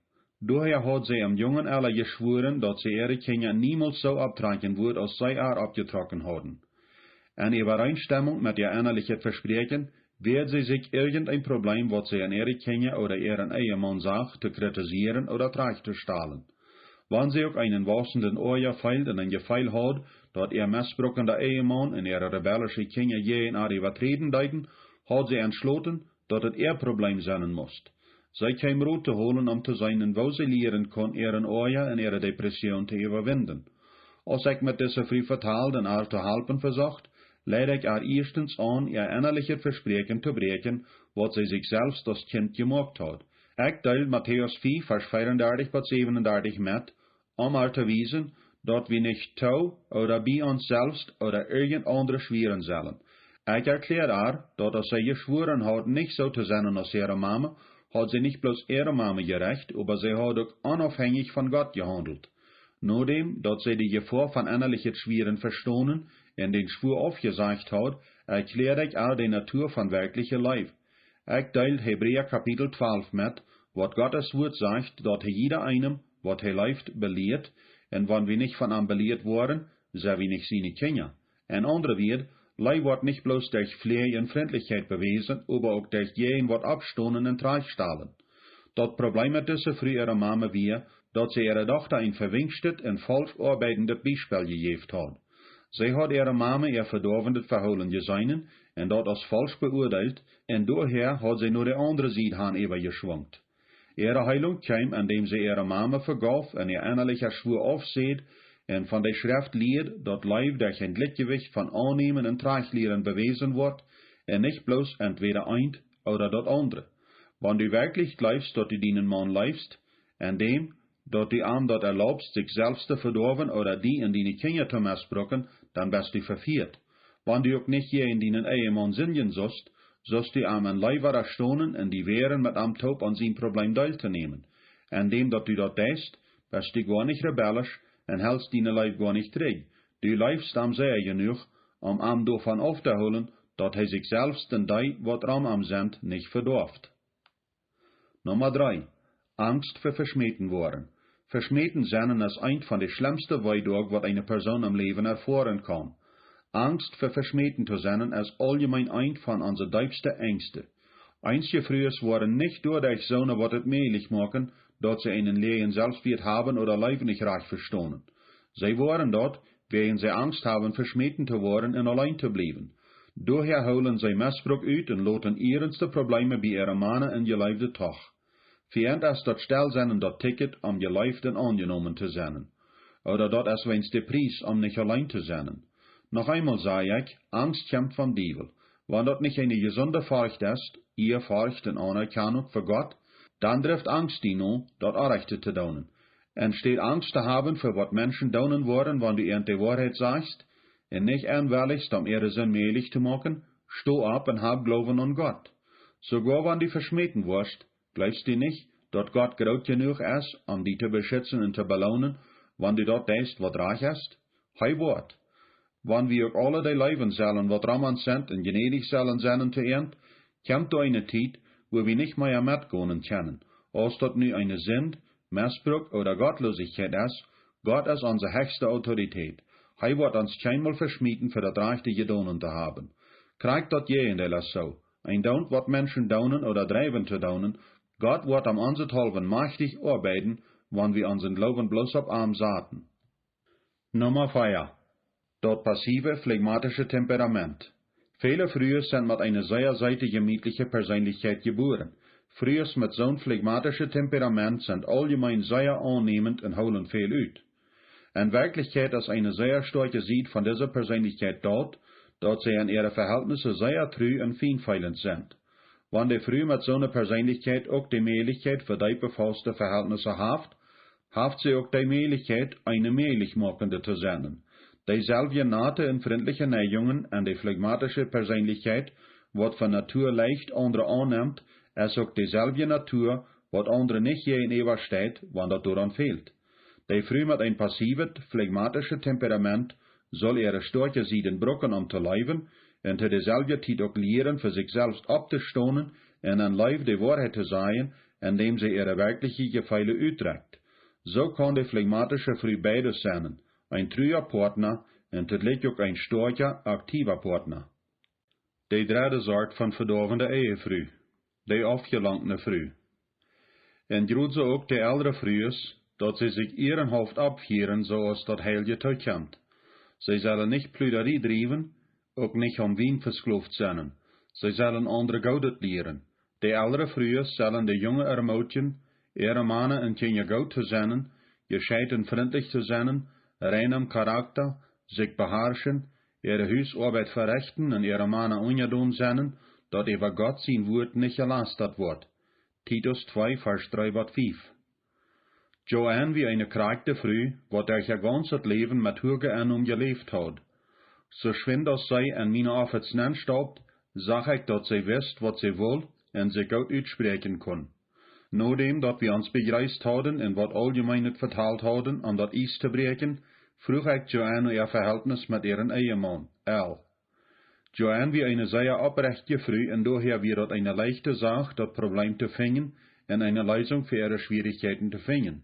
Doahäa haud see em jungen Ella jeschwoaren, daut see äare Kjinja niemols soo opptrakjen wudd, aus see ar oppjetrocken hauden. En Äwareenstemunk met äa ennalichet Vespräakjen, wäad see sikj irjent een Probleem, waut see en äare Kjinja ooda äaren Ehemaun sach, to kritisieren ooda trajcht to stalen. Wan see uk eenen wausenden Oaja feeld un een Jefeel haud, daut äa mesbrukenda Ehemaun un äare rebellische Kjinja jäajen ar äwaträden deeden, haud see entschloten, daut et äa Probleem sennen must. See kjeem Rot to holen, om to seenen, woo see lieren kunn, äaren Oaja un äare Depression to äwawinden. Aus ekj met dise Fru vetald un ar to halpen vesocht, leid ekj ar ieeschtens aun, äa ennalichet Vespräakjen to bräakjen, waut see sikj selfst aus Kjint jemoakt haud. Ekj deeld Matäus fief, Varsch veeaundartich bat säwenundartich met, om ar to wiesen, daut wie nich too ooda bie ons selfst ooda irjent aundre schwieren sellen. Ekj erkjläad ar, daut aus see jeschwoaren haud, nich soo to sennen aus äare Mame, haud see nich bloos äare Mame jerecht, oba see haud uk onaufhänjich von Gott jehaundelt. Nodäm daut see de Jefoa von ennalichet Schwieren vestonen un dän Schwua aufjesajcht haud, erkjläad ekj ar de Natua von werkjliche Leew. Ekj deeld Hebräa Kapitel twalf met, waut Gottes Wort sajcht, daut hee jieda eenem, waut hee leeft, belieet, un wan wie nich von am belieet woaren, sent wie nich siene Kjinja. En aundre Wieed, Leew woat nich bloos derch Fläaj un Frintlichkjeit bewäsen, oba uk derch jäajen waut oppstonen un trajcht stalen. Daut Probleem met dise Fru äare Mame wia, daut see äare Dochta een vewinkschtet un faulsch oabeidendet Biespel jejäft haud. See haud äare Mame äa vedoawendet Vehoolen jeseenen un daut aus faulsch beuadeelt, un doahäa haud see no de aundre Sied han äwajeschwungt. Äare Heelunk kjeem, endäm see äare Mame vegauf un äa ennalicha Schwua aufsäd un von de Schreft lieed, daut Leew derch een Jlikjjewicht von aunnämen un trajchtlieren bewäsen woat un nich bloos entwäda eent ooda daut aundre. Wan du werkjlich jleefst, daut du dienen Maun leefst, endäm daut du am daut erlaubst, sikj selfst to vedoawen ooda die un diene Kjinja to mesbruken, dan best du vefieet. Wan du uk nich jäajen dienen Ehemaun sindjen sust, sust du am en Leew wadastonen un die wäaren, met am toop aun sien Probleem Deel to nämen. Endäm daut du daut deist, best du goa nich rebellisch un helst diene Leew goa nich trigj. Du leefst am sea jenuach, om am doavon auftohoolen, daut hee sikj selfst un dee, waut rom am sent, nich vedoaft. Numma dree. Angst fa veschmäten woaren. Veschmäten sennen es eent von de schlemmste Weedoag, waut eene Persoon em Läwen erfoaren kaun. Angst fa veschmäten to sennen es auljemeen eent von onse deepste Enjste. Eenje Frues woaren nich doaderch soone, waut et mäajlich moaken, daut see eenen läajen Selfstwieet haben ooda Leew nich rajcht vestonen. See woaren daut, wäajen see Angst haben, veschmäten to woaren un auleen to bliewen. Doahäa hoolen see Mesbruk ut un loten ierenste Probleeme bie äare Mana un Jeleewde toch. Fa an es daut Stellsennen daut Ticket, om jeleeft un aunjenomen to sennen. Ooda daut es weens de Pries, om nich auleen to sennen. Noch eemol saj ekj, Angst kjemt vom Diewel. Wan daut nich eene jesunde Forcht es, Ea, Forcht un Aunerkjanunk fa Gott, dan drift Angst die no, daut Orrajchte to doonen. Enne Städ Angst to haben fa waut Menschen doonen woaren, wan du an de Woarheit sajchst, un nich enwellichst, om äare Sind mäajlich to moaken, sto opp un hab Gloowen aun Gott. Soogoa wan du veschmäten woascht, jleefst du nich, daut Gott groot jenuach es, om die to beschitzen un to beloonen, wan du daut deist, waut rajcht es? Hee woat. Wan wie uk aule dee leewen sellen, waut rom ons sent, un jnädich sellen sennen to an, kjemt doa eene Tiet, wua wie nich mea metgonen kjennen, aus daut nu eene Sind, Mesbruk ooda Gottloosichkjeit es. Gott es onse hechste Autoritäet. Hee woat ons kjeenmol veschmäten fa daut Rajchte jedonen to haben. Krakjt daut Jäajendeel es soo. Een doont, waut Menschen doonen ooda drieen to doonen, Gott woat om onsethaulwen majchtich oabeiden, wan wie onsen Gloowen bloos opp am saten. Numma vea. Daut passive, phlegmatische Temperament. Väle Frues sent met eene sea seete, jemietliche Perseenlichkjeit jebuaren. Frues met soon phlegmatische Temperament sent auljemeen sea aunnäment un hoolen väl ut. Enne Werkjlichkjeit es eene sea stoakje Sied von dise Perseenlichkjeit daut, daut see en äare Vehältnisse sea tru un fienfeelent sent. Wan de Fru met soone Perseenlichkjeit uk de Mäajlichkjeit fa deepe, fauste Vehältnisse haft, haft see uk de Mäajlichkjeit, eene Mäajlichmoakende to sennen. Deeselwje nate un frintliche Neigungen enne phlegmatische Perseenlichkjeit, waut von Natua leicht aundre aunnemt, es uk deeselwje Natua, waut aundre nich jäajenäwa steit, wan daut doaraun fält. De Fru met een passivet, phlegmatischet Temperament saul äare stoakje Sieden brucken, om to leewen, un to deeselwje Tiet uk lieren, fa sikj selfst opptostonen un en Leew de Woarheit to sajen, endäm see äare werkjliche Jefeele utdrekjt. Soo kaun de flegmatische Fru beides sennen, een trua Partner un toojlikj uk een stoakja, aktiva Partner. De dredde Sort von vedoawende Ehefru, de aufjelangte Fru. Un jrod soo uk de elre Frues, daut see sikj ierenhauft oppfieren, soo aus daut Heilje tookjemt. See sellen nich Pludarie driewen, uk nich aum Wien vesklooft sennen. See sellen aundre Goodet lieren. De elre Frues sellen de Junge ermootjen, äare Mana un Kjinja goot to sennen, jescheit un frintlich to sennen, rein em Charakta, sikj beharschen, äare Husoabeit verechten un äare Mana unjadon sennen, daut äwa Gott sien Wuat nich jelastat woat. Titus twee, Varsch dree bat fief. Joanne wia eene krakjte Fru, waut derch äa gaunzet Läwen met huage Ennom jeläft haud. Soo schwind aus see en miene Office nenstaupt, sach ekj, daut see wist, waut see wull un sikj goot utspräakjen kunn. Nodäm daut wie ons bejreest hauden un waut Auljemeenet vetalt hauden, om daut Iess to bräakjen, fruach ekj Joanne no äa Veheltnis met äaren Ehemaun, Al. Joanne wia eene sea opprechtje Fru un doahäa wia daut eene leichte Sach, daut Probleem to finjen un eene Leesunk fa äare Schwierichkjeiten to finjen.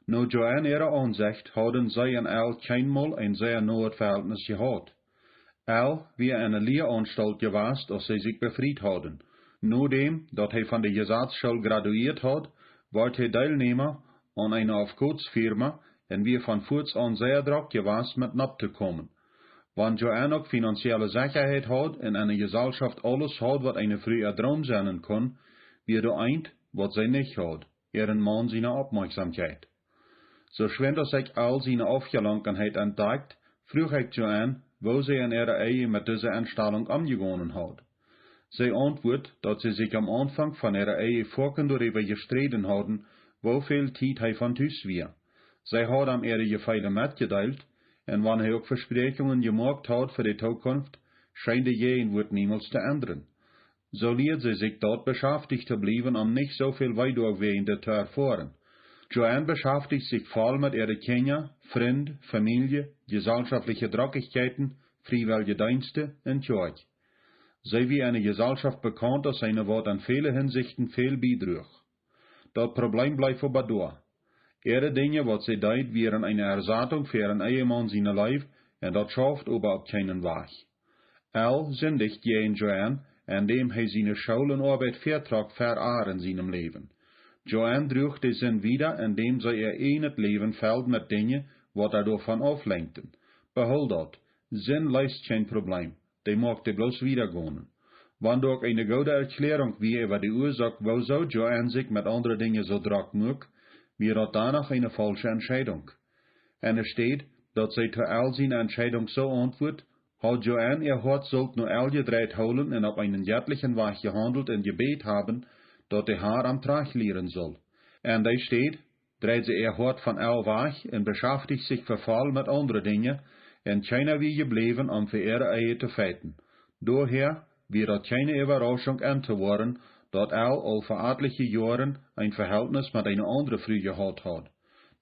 No Joanne äare Aunsecht hauden see un Al kjeenmol een sea noet Veheltnis jehaut. Al wia en eene Lieaunstault jewast, aus see sikj befriet hauden. Nodäm daut hee von de Jesazschool graduieet haud, wort hee Deelnäma aun eene Aufgotsfirma un wia von fuaz aun sea drock jewast met nopp to komen. Wan Joanne uk finanzielle Sechaheit haud un en de Jesalschoft aules haud, waut eene Fru äa Droom sennen kunn, wia doa eent, waut see nich haud: äaren Maun siene Oppmoakjsomkjeit. Soo schwind aus ekj Al siene Aufjelangtenheit entdakjt, fruach ekj Joanne, woo see en äare Ehe met dise Enstalunk omjegonen haud. See auntwuat, daut see sikj aum Aunfank von äare Ehe foaken doaräwa jesträden hauden, woo väl Tiet hee von Tus wia. See haud am äare Jefeele metjedeelt, un wan hee uk Vespräakjungen jemoakt haud fa de Tookunft, scheen de Jäajenwuat niemols to endren. Soo lieed see sikj daut, beschaftich to bliewen, om nich soo väl Wee doawäajen to erfoaren. Joanne beschaftich sikj voll met äare Kjinja, Frind, Famielje, jesalschoftliche Drockichkjeiten, friewellje Deenste un Kjoakj. See wia en de Jesalschoft bekaunt aus eene, waut en väle Hinsichten väl biedruach. Daut Probleem bleef oba doa. Äare Dinja, waut see deed, wieren eene Ersatunk fa äaren Ehemaun siene Leew, un daut schauft oba opp kjeenen Wajch. Al sindicht jäajen Joanne, endäm hee siene School un Oabeit väatrock ver ar en sienem Läwen. Joanne druach de Sind wieda, endäm see äa ieejnet Läwen feld met Dinja, waut ar doavon auflenkjten. Behool daut: Sind leest kjeen Probleem, dee moakt dee bloos wieda gonen. Wan doa uk eene goode Erkjläarunk wia äwa de Uasoak, wuasoo Joanne sikj met aundre Dinja soo drock muak, wia daut dannoch eene faulsche Entscheidunk. En de Städ, daut see to Al siene Entscheidunk soo auntwuat, haud Joanne äa Hoat sullt no Al jedreit hoolen un opp eenen jettlichen Wajch jehaundelt un jebät haben, daut de Har am trajcht lieren sull. En de Städ dreid see äa Hoat von Al wajch un beschaftich sikj vefoll met aundre Dinja, un kjeena wia jebläwen, om fa äare Ehe to feiten. Doahäa wia daut kjeene Äwarauschunk entowoaren, daut Al aul fa atliche Joaren een Veheltnis met eene aundre Fru jehaut haud.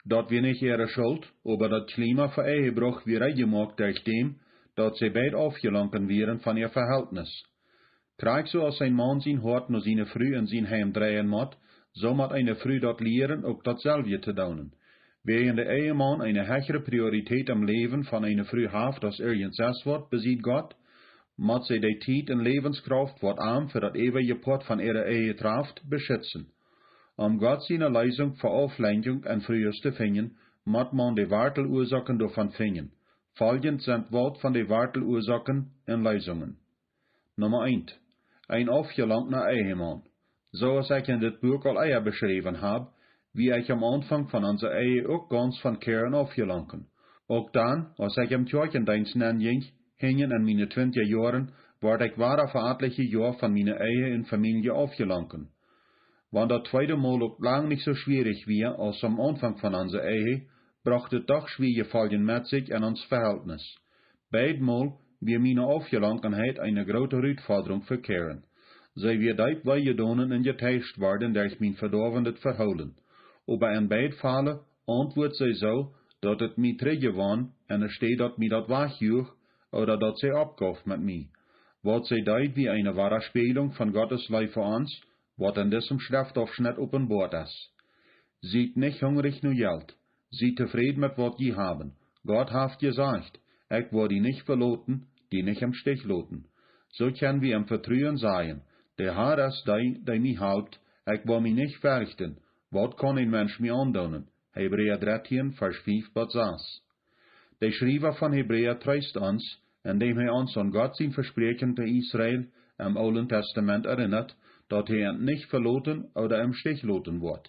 Daut wia nich äare Schult, oba daut Kjlima fa Ehebruch wia reed jemoakt derch däm, daut see beid aufjelunken wieren von äa Veheltnis. Krakjt soo aus een Maun sien Hoat no siene Fru un sien Heim dreien mott, soo mott eene Fru daut lieren, uk daut selwje to doonen. Wäajen de Ehemaun eene hechre Priorität em Läwen von eene Fru haft aus irjent sest waut besied Gott, mott see de Tiet un Läwenskrauft, waut am fa daut eewje Poat von äare Ehe traft, beschitzen. Om Gott siene Leesunk fa Auflenkjunk en Frues to finjen, mott maun de Warteluasoaken doavon finjen. Foljent sent waut von de Warteluasoaken un Leesungen. Numma eent. Een aufjelunkna Ehemaun. Soo aus ekj en dit Buak aul ea beschräwen hab, wia ekj aum Aunfank von onse Ehe uk gaunz von Karen aufjelunken. Uk dan, aus ekj em Kjoakjendeenst nenjinkj, hinjen en miene twintja Joaren, wort ekj wada fa atliche Joa von miene Ehe un Famielje aufjelunken. Wan daut tweede Mol uk lang nich soo schwierich wia aus aum Aunfank von onse Ehe, brocht et doch schwiea Jefoljen met sikj en ons Veheltnis. Beid Mol wia miene Aufjelunkenheit eene groote Rutfodrunk fa Karen. See wia deep wee jedonen un jeteischt worden derch mien vedoawendet Vehoolen. Oba en beid Fale auntwuat see soo, daut et mie trigjwonn, en de Städ daut mie daut wajchjuach, ooda daut see oppgauf met mie. Waut see deed wia eene Wadaspäajlunk von Gottes Leew fa ons, waut en disem Schreftopschnett openboat es. Siet nich hungrich no Jelt. Siet tofräd met waut jie haben. Gott haft jesajcht: Ekj woa die nich veloten, die nich em Stich loten. Soo kjenn wie em Vetruen sajen: De Har es dee, dee mie halpt, ekj woa mie nich ferchten. Waut kaun een Mensch mie aundoonen? Hebräa dartieen, Varsch fief bat sas. De Schriewa von Hebräa treest ons, endäm hee ons aun Gott sien Vespräakjen to Israel em Oolen Testament erinnat, daut hee an nich veloten ooda em Stich loten woat.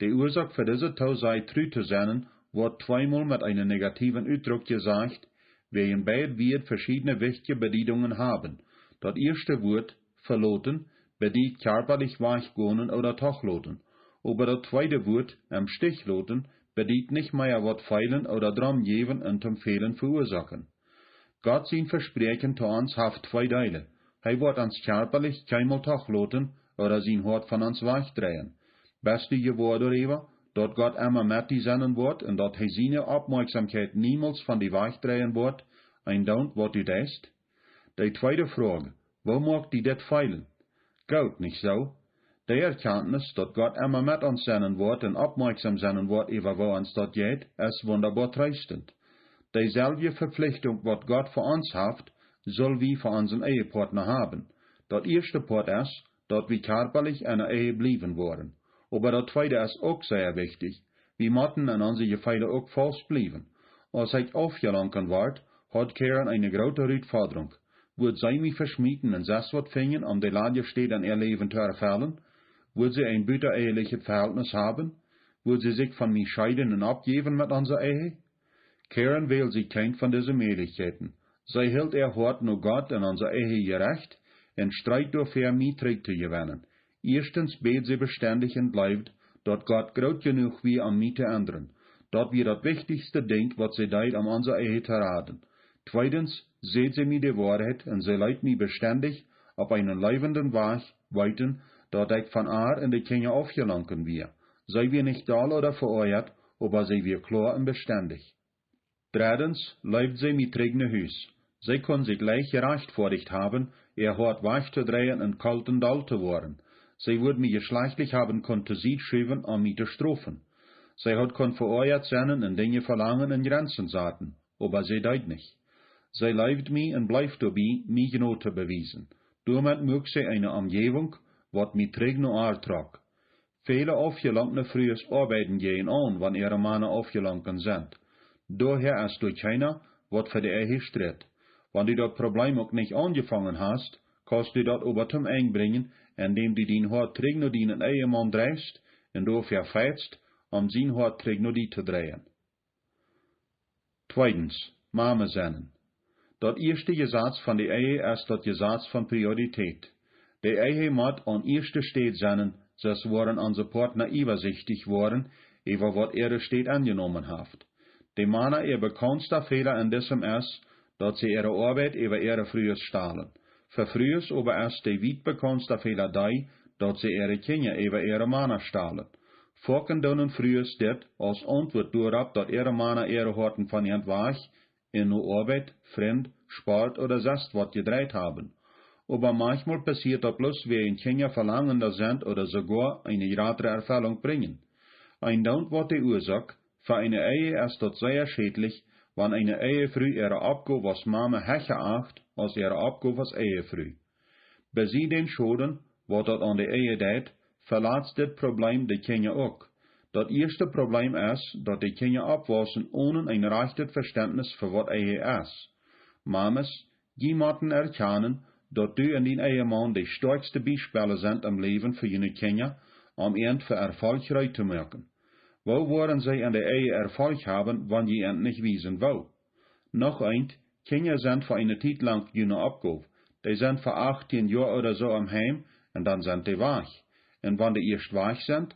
De Uasoak fa dise Toosaj tru to sennen woat tweemol met eenen negatieven Utdruck jesajcht, wäajen beid Wieed veschiedne wichtje Bediedungen haben. Daut ieeschte Wuat, veloten, bediet kjarpalich wajchgonen ooda toch loten. Oba daut tweede Wuat, em Stich loten, bediet nich mea waut feelen ooda Drom jäwen un toom Fälen veuasoaken. Gott sien Vespräakjen to ons haft twee Deele. Hee woat ons kjarpalich kjeenmol toch loten ooda sien Hoat von ons wajchdreien. Best du jewoa doaräwa, daut Gott emma met die sennen woat un daut hee siene Oppmoakjsomkjeit niemols von die wajchdreien woat, endoont waut du deist? De tweede Froag: Woo moakt die dit feelen? Goot, nich soo? De Erkjantnis, daut Gott emma met ons sennen woat un oppmoakjsom sennen woat äwa woo ons daut jeit, es wundaboa treestent. Deeselwje Vepflichtunk waut Gott fa ons haft, sull wie fa onsen Ehepoatna haben. Daut ieeschte Poat es, daut wie kjarpalich enne Ehe bliewen woaren. Oba daut tweede es uk sea wichtich. Wie motten en onse Jefeele uk faust bliewen. Aus ekj aufjelunken wort, haud Karen eene groote Rutfodrunk. Wudd see mie veschmieten un sest waut finjen, om de ladje Städ en äa Läwen to erfellen? Wudd see een buta-ehelichet Vehältnis haben? Wudd see sikj von mie scheeden un oppjäwen met onse Ehe? Karen wäld sikj kjeene von dise Mäajlichkjeiten. See hilt äa Hoat no Gott un onse Ehe jerecht un street doafäa, mie trigj to jewennen. Ieeschtens bäd see bestendich un jleewd, daut Gott groot jenuach wia om mie to endren. Daut wia daut wichtichste Dinkj waut see deed om onse Ehe to raden. Tweedens säd see mie de Woarheit un see leet mie bestendich opp eenen leewenden Wajch weeten, daut ekj von ar un de Kjinja aufjelunken wia. See wia nich doll ooda veoajat, oba see wia kloa un bestendich. Dreddens leid see mie trigj no Hus. See kunn sikj leicht jerajchtfoadicht haben, äa Hoat wajch to dreien un kolt un doll to woaren. See wudd mie jeschlajchtlich haben kunt to Sied schuwen om mie to strofen. See haud kunt veoajat sennen un Dinja velangen un Jrenzen saten, oba see deed nich. See leewd mie un bleef doabie, mie Jnod to bewiesen. Doamet muak see eene Omjäwunk, waut mie trigj no ar trock. Väle aufjelunkne Frues oabeiden jäajenaun, wan äare Mana aufjelunken sent. Doahäa es doa kjeena, waut fa de Ehe stritt. Wan du daut Probleem uk nich aunjefongen hast, kaust du daut oba toom Enj brinjen, endäm du dien Hoat trigj no dienen Ehemaun dreist un doafäa feitst, om sien Hoat trigj no die to dreien. Tweedens, Mame sennen. Daut ieeschte Jesaz von de Ehe es daut Jesaz von Priorität. De Ehe mott aun ieeschte Städ sennen, sest woaren onse Poatna äwasichtich woaren äwa waut äare Städ enjenomen haft. De Mana äa bekaunsta Fäla en disem es, daut see äare Oabeit äwa äare Frues stalen. Fa Frues oba es de wiet bekaunsta Fäla dee, daut see äare Kjinja äwa äare Mana stalen. Foaken doonen Frues dit aus Auntwuat doaropp, daut äare Mana äare Hoaten von an wajch un no Oabeit, Frind, Sport ooda sest waut jedreit haben. Oba maunchmol passieet daut bloos wäajen Kjinja velangenda sent ooda soogoa eene jratre Erfellunk brinjen. Endoont waut de Uasoak: fa eene Ehe es daut sea schädlich, wan eene Ehefru äare Oppgow aus Mame hecha acht aus äare Oppgow aus Ehefru. Besie dän Schoden, waut daut aun de Ehe deit, velatst dit Probleem de Kjinja uk. Daut ieeschte Probleem es, daut de Kjinja oppwaussen onen een rajchtet Vestentnis fa waut Ehe es. Mames, jie motten erkjanen, daut du un dien Ehemaun de stoakjste Biespels sent em Läwen fa june Kjinja, om an fa Erfolch reed to moaken. Woo woaren see en de Ehe Erfolch haben, wan jie an nich wiesen woo? Noch eent: Kjinja sent fa eene Tiet lang june Oppgow. Dee sent fa achtieen Joa ooda soo em Heim un dan sent dee wajch. Un wan dee ieescht wajch sent,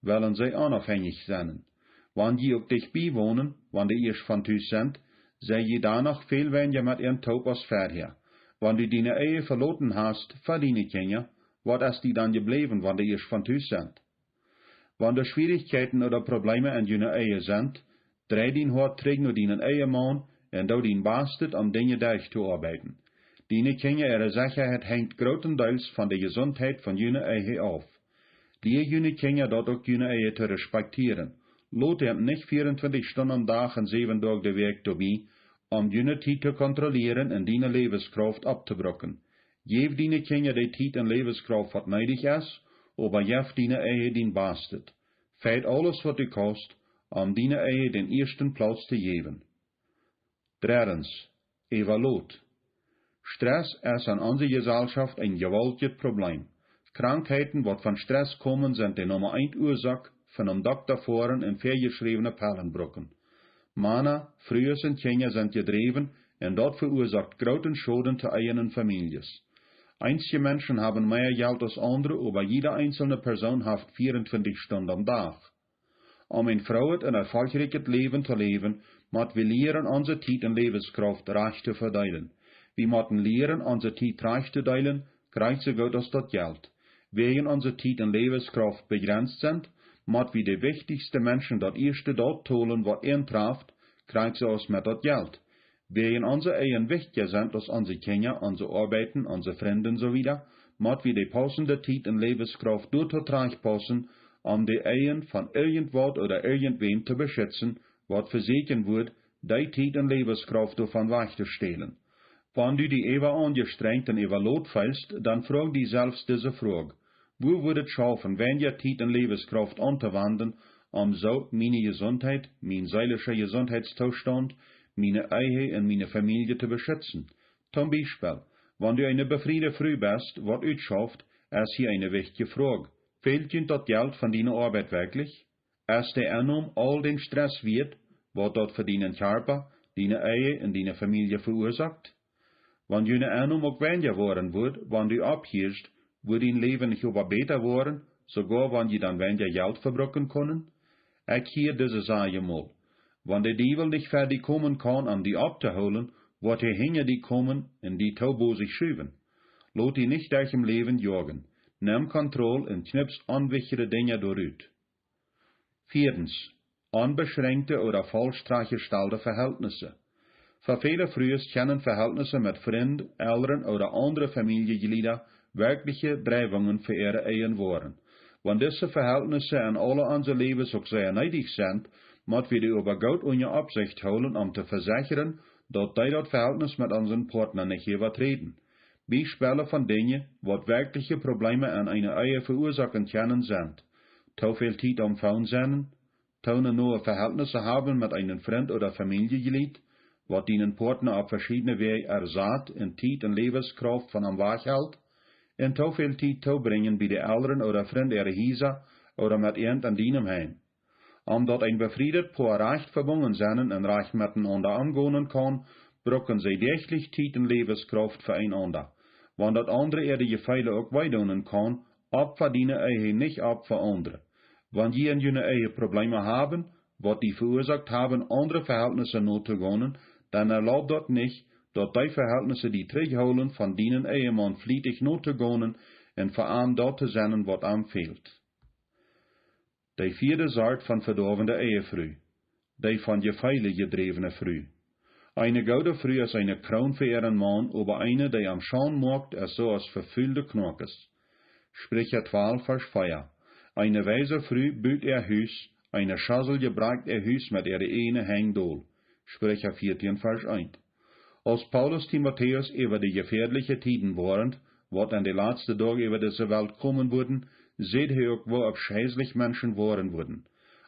wellen see onafhenjich sennen. Wan jie uk dicht bie wonen, wan dee ieescht von Tus sent, sie jie dan noch väl weinja met an toop aus verhäa. Wan du diene Ehe veloten hast fa diene Kjinja, waut es die dan jebläwen, wan dee ieescht von Tus sent? Wan doa Schwierichkjeiten ooda Probleeme en june Ehe sent, drei dien Hoat trigj no dienen Ehemaun un doo dien Bastet om Dinja derch to oabeiden. Diene Kjinja äare Sechaheit henjt grootendeels von de Jesuntheit von june Ehe auf. Lia june Kjinja daut uk june Ehe to respektieren. Lot an nich vieruntwintich Stunden aum Dach un säwen Doag de Wäakj doabie, om june Tiet to kontrollieren un diene Läwenskrauft opptobruken. Jeff diene Kjinja de Tiet un Läwenskrauft waut needich es, oba jeff diene Ehe dien Bastet. Feit aules waut du kaust, om diene Ehe dän ieeschten Plauz to jäwen. Dreddens, äwalot. Stress es en onse Jeselschoft een jewaultjet Probleem. Krankheiten waut von Stress komen sent de Numma eent Uasoak von aum Dokta foaren un väajeschräwne Pellen bruken. Mana, Frues un Kjinja sent jedräwen un daut veuasoakt grooten Schoden to Ehen un Famieljes. Eenje Menschen haben mea Jelt aus aundre, oba jieda eenzelne Persoon haft vieruntwintich Stunden aum Dach. Om een frooet un erfolgriekjet Läwen to läwen, mott wie lieren onse Tiet un Läwenskrauft rajcht to vedeelen. Wie motten lieren onse Tiet rajcht to deelen, krakjt soo goot aus daut Jelt. Wäajen onse Tiet un Läwenskrauft bejrenst sent, mott wie de wichtichste Menschen daut ieeschte daut tolen waut an traft, krakjt soo aus met daut Jelt. Wäajen onse Ehen wichtja sent aus onse Kjinja, onse Oabeiten, onse Frind un soo wieda, mott wie de pausende Tiet un Läwenskrauft doatoo trajchtpaussen, om de Ehen von irjentwaut ooda irjentwäm to beschitzen, waut vesieekjen wudd, dee Tiet un Läwenskrauft doavon wajch to stälen. Wan du die äwa aunjestrenjt un äwalot feelst, dan froag die selfst dise Froag: Woo wudd et schaufen, weinja Tiet un Läwenskrauft auntowanden, om soo miene Jesuntheit, mien seelischa Jesuntheitstoostaunt, miene Ehe un miene Famielje to beschitzen? Toom Biespel, wan du eene befriede Fru best, waut utschauft, es hia eene wichtje Froag: Fält junt daut Jelt von diene Oabeit werkjlich? Es de Ennom aul dän Stress wieet, waut daut fa dienen Kjarpa, diene Ehe un diene Famielje veuasoakt? Wan june Ennom uk weinja woaren wudd, wan du opphiascht, wudd dien Läwen nich oba bäta woaren, soogoa wan jie dan weinja Jelt vebruken kunnen? Ekj hia dise Saj mol: Wan de Diewel nich ver die komen kaun om die opptohoolen, woat hee hinja die komen un die too bosich schuwen. Lot die nich derch em Läwen joagen. Nem Kontroll un kjnips onwichtje Dinja doarut. Vieedens, onbeschränkjte ooda faulsch trajchtjestalde Veheltnisse. Fa väle Frues kjennen Veheltnisse met Frind, Elren ooda aundre Famieljeglieda werkjliche Dreiwungen fa äare Ehen woaren. Wan dise Veheltnisse en aule onse Läwes uk sea needich sent, mott wie dee oba goot unja Oppsicht hoolen, om to vesechren, daut dee daut Veheltnis met onsen Partna nich äwaträden. Biespelle von Dinja, waut werkjliche Probleeme en eene Ehe veuasoaken kjennen, sent: Too väl Tiet aum Phone sennen, too noe Veheltnisse haben met eenen Frint ooda Famieljeglied, waut dienen Partna opp veschiedne Wäaj ersat un Tiet un Läwenskrauft von am wajchhelt, un too väl Tiet toobrinjen bie de Elren ooda Frind äare Hiesa ooda met an en dienem Heim. Om daut een befriedet Poa rajcht vebungen sennen un rajcht metenaunda omgonen kaun, bruken see däachlich Tiet un Läwenskrauft fa eenaunda. Wan daut aundre äare Jefeele uk wee doonen kaun, opfa diene Ehe nich opp fa aundre. Wan jie en june Ehe Probleeme haben, waut die veuasoakt haben, aundre Veheltnisse notogonen, dan erlaub daut nich, daut dee Veheltnisse die trigjhoolen von dienen Ehemaun flietich notogonen un fa am daut to sennen, waut am fält. De vieede Sort von vedoawende Ehefru: Dee von Jefeele jedräwne Fru. Eene goode Fru es eene Kroon fa äaren Maun, oba eene, dee am schaun moakt, es soo aus vefulde Knoakes. Spricha twalf, Varsch vea. Eene weise Fru but äa Hus, eene Schosel jebrakjt äa Hus met äare ieejne Henj dol. Spricha vieetieen, Varsch eent. Aus Paulus Timotäus äwa de jefäadliche Tieden woarent, waut en de latste Doag äwa dise Welt komen wudden, säd hee uk, woo aufscheislich Menschen woaren wudden.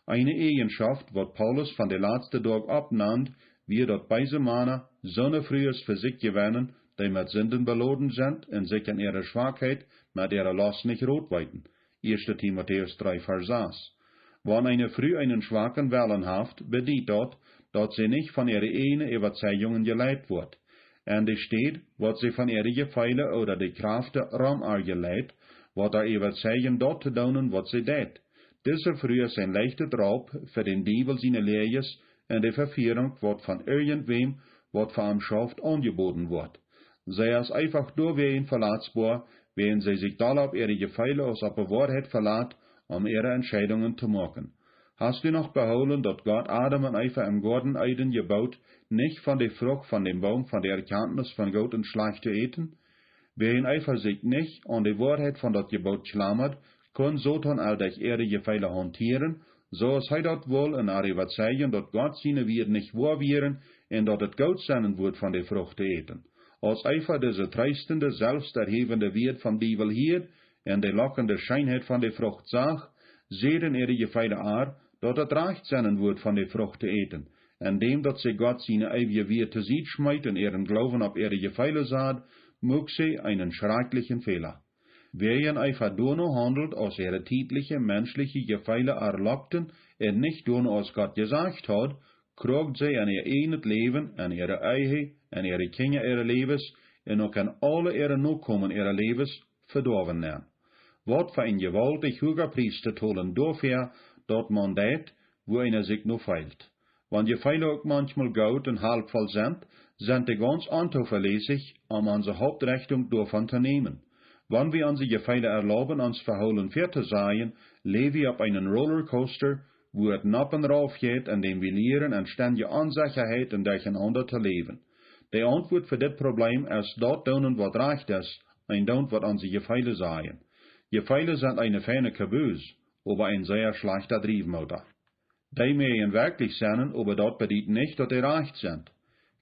Eene Eejenschoft, waut Paulus von de latste Doag oppnand, wia, daut beese Mana soone Frues fa sikj jewennen, dee met Sinden beloden sent un sikj en äare Schwakheit met äare Lost nich Rot weeten. Ieeschte Timotäus dree, Varsch sas. Wan eene Fru eenen schwaken Wellen haft, bediet daut, daut see nich von äare ieejne Äwazeijungen jeleit woat. En de Städ, waut see von äare Jefeele ooda de Kjrafte rom ar jeleit, woat ar äwazeijen, daut to doonen, waut see deit. Dise Fru es een leichtet Raup fa dän Diewel siene Läajes un de Vefierunk, waut von irjentwäm, waut fa am schauft, aunjeboden woat. See es eefach doawäajen velatsboa, wäajen see sikj dolla opp äare Jefeele aus opp de Woarheit velat, om äare Entscheidungen to moaken. Hast du noch behoolen, daut Gott Adam un Eva em Goaden Eden jeboot, nich von de Frucht von däm Boom von de Erkjantnis von Goot un Schlajcht to äten? Wäajen Eva sikj nich aun de Woarheit von daut Jeboot kjlamad, kunn Soton äare äare Jefeele hauntieren, soo aus hee daut wull, un äare äwazeijen, daut Gott siene Wieed nich woa wieren un daut et goot sennen wudd, von de Frucht to äten. Aus Eva dise treestende, selfsterhäwende Wieed vom Diewel hieed un de lockende Scheenheit von de Frucht sach, säden äare Jefeele äa, daut et rajcht sennen wudd, von de Frucht to äten. En däm daut see Gott siene eewje Wieed to Sied schmeet un äaren Gloowen opp äare Jefeele sad, muak see eenen schrakjlichen Fäla. Wäajen Eva doano haundelt, aus äare tietliche menschliche Jefeele äa lokten, un nich doano, aus Gott jesajcht haud, krakjt see en äa ieejnet Läwen, en äare Ehe, en äare Kjinja äare Läwes un uk en aule äare Nokomen äare Läwes vedoawen nenn. Waut fa een jewaultich huaga Pries to tolen doafäa, daut maun deit, wua eena sikj no feelt. Wan Jefeele uk manchmol goot un halpvoll sent, sent dee gaunz ontovelässich, om onse Hauptrechtunk doavon to nämen. Wan wie onse Jefeele erlauben, ons Vehoolen väatosajen, läw wie opp eenen Rollercoaster, wua et nopp un rauf jeit, en däm wie lieren en stendje Onsechaheit un Derchenaunda to läwen. De Auntwuat fa dit Probleem es daut doonen, waut rajcht es, un doonen, waut onse Jefeele sajen. Jefeele sent eene feine Kabus, oba een sea schlajchta Driewmoota. Dee mäajen werkjlich sennen, oba daut bediet nich, daut dee rajcht sent.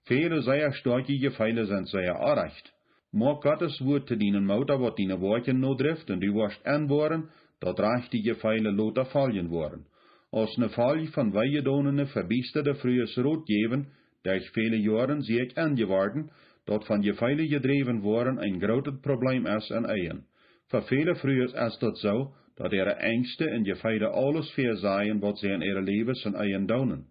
Väle sea stoakje Jefeele sent sea orrajcht. Moak Gottes Wuat to dienen Moota, waut diene Woakjen nodrift, un du woascht enwoaren, daut rajchte Jefeele lota foljen woaren. Aus ne Folj von weejedonene, vebiestade Frues Rot jäwen, derch väle Joaren sie ekj enjeworden, daut von Jefeele jedräwen woaren een grootet Probleem es en Ehen. Fa väle Frues es daut soo, daut äare Enjste un Jefeele aules väasajen, waut see en äare Läwes un Ehen doonen.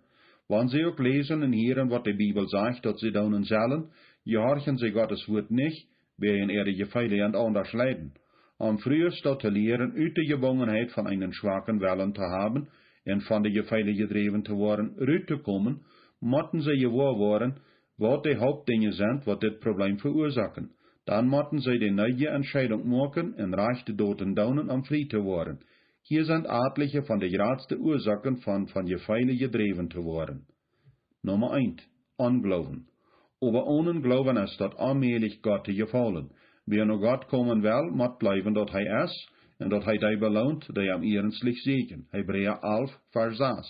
Wan see uk läsen un hieren, waut de Bibel sajcht, daut see doonen sellen, jehorchen see Gottes Wuat nich, wäajen äare Jefeele an aundasch leiden. Om Frues daut to lieren, ut de Jebungenheit von eenen schwaken Wellen to haben un von de Jefeele jedräwen to woaren, rut to komen, motten see jewoa woaren, waut de Hauptdinja sent, waut dit Probleem veuasoaken. Dan motten see de needje Entscheidunk moaken un rajchte Doten doonen, om frie to woaren. Hia sent atliche von de jratste Uasoaken von, von Jefeele jedräwen to woaren. Numma eent, Ongloowen. Oba onen Gloowen es daut onmäajlich, Gott to jefaulen. Wäa no Gott komen well, mott jleewen, daut hee es, un daut hee dee beloont, dee am iernstlich sieekjen. Hebräa alf, Varsch sas.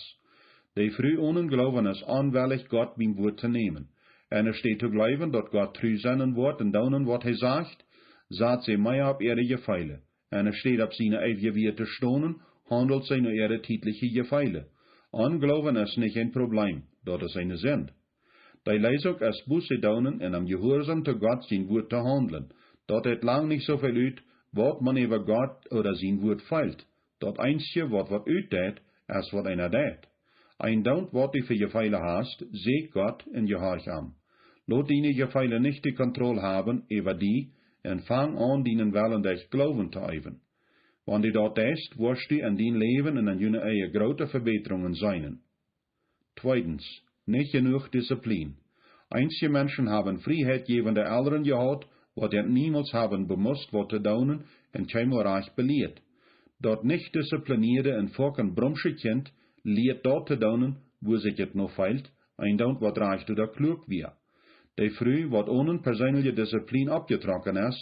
De Fru onen Gloowen es onwellich, Gott biem Wuat to nämen. Enne Städ to jleewen, daut Gott tru sennen woat un doonen, waut hee sajcht, sat see mea opp äare Jefeele. Enne Städ opp siene eewje Wieed to stonen, haundelt see no äare tietliche Jefeele. Ongloowen es nich een Probleem, daut es eene Sind. De Leesunk es Buße doonen un em Jehuarsaum to Gott sien Wuat to haundlen. Daut deit lang nich soo väl ut, waut maun äwa Gott ooda sien Wuat feelt. Daut eensje, waut waut utdeit, es, waut eena deit. Eendoonen, waut du fa Jefeele hast, sieekj Gott un jehorch am. Lot diene Jefeele nich de Kontroll haben äwa die un fang aun, dienen Wellen derch Gloowen to eewen. Wan du daut deist, woascht du en dien Läwen un en june Ehe groote Vebätrungen seenen. Tweedens, nich jenuach Disziplien. Eenje Menschen haben frieheitjäwende Elren jehaut, waut an niemols haben bemust, waut to doonen, un kjeenmol rajcht belieet. Daut nich diszipliniede un foaken brumsche Kjint lieet daut to doonen, wua sikj et no feelt, eendoonen, waut rajcht ooda kluak wia. De Fru, waut onen perseenelje Disziplien oppjetrocken es,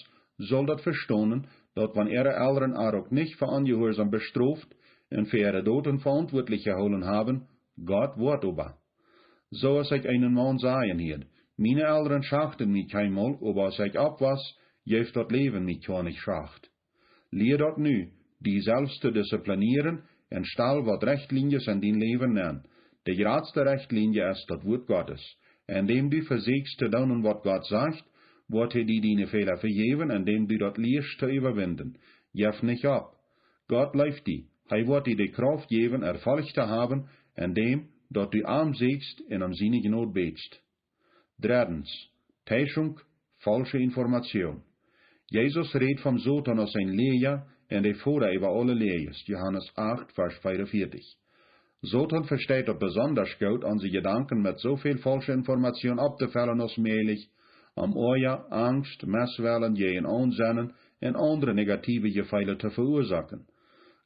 saul daut vestonen, daut wan äare Elren äa uk nich fa Onjehuarsaum bestroft un fa äare Doten veauntwuatlich jehoolen haben, Gott woat oba. Soo aus ekj eenen Maun sajen hieed: Miene Elren schachten mie kjeenmol, oba aus ekj oppwoss, jeef daut Läwen mie kjoa nich Schacht. Lia daut nu, die selfst to disziplinieren un stal waut Rechtlienjes en dien Läwen aun. De jratste Rechtlienje es daut Wuat Gottes. Endäm du vesieekjst to doonen, waut Gott sajcht, woat hee die diene Fäla vejäwen, endäm du daut lieescht to äwawinden. Jeff nich opp. Gott leeft die. Hee woat die de Krauft jäwen, Erfolch to haben, endäm daut du am sieekjst un om siene Jnod bätst. Dreddens, Täuschung, faulsche Information. Jesus rät vom Soton aus een Läaja un de Voda äwa aule Läajes, Johanes acht, Varsch veeaunvieetich. Soton vesteit daut besondasch goot, onse Jedanken met soo väl faulsche Information opptofellen aus mäajlich, om Oaja, Angst, Misswellen, jäajen aunsennen un aundre negative Jefeele to veuasoaken.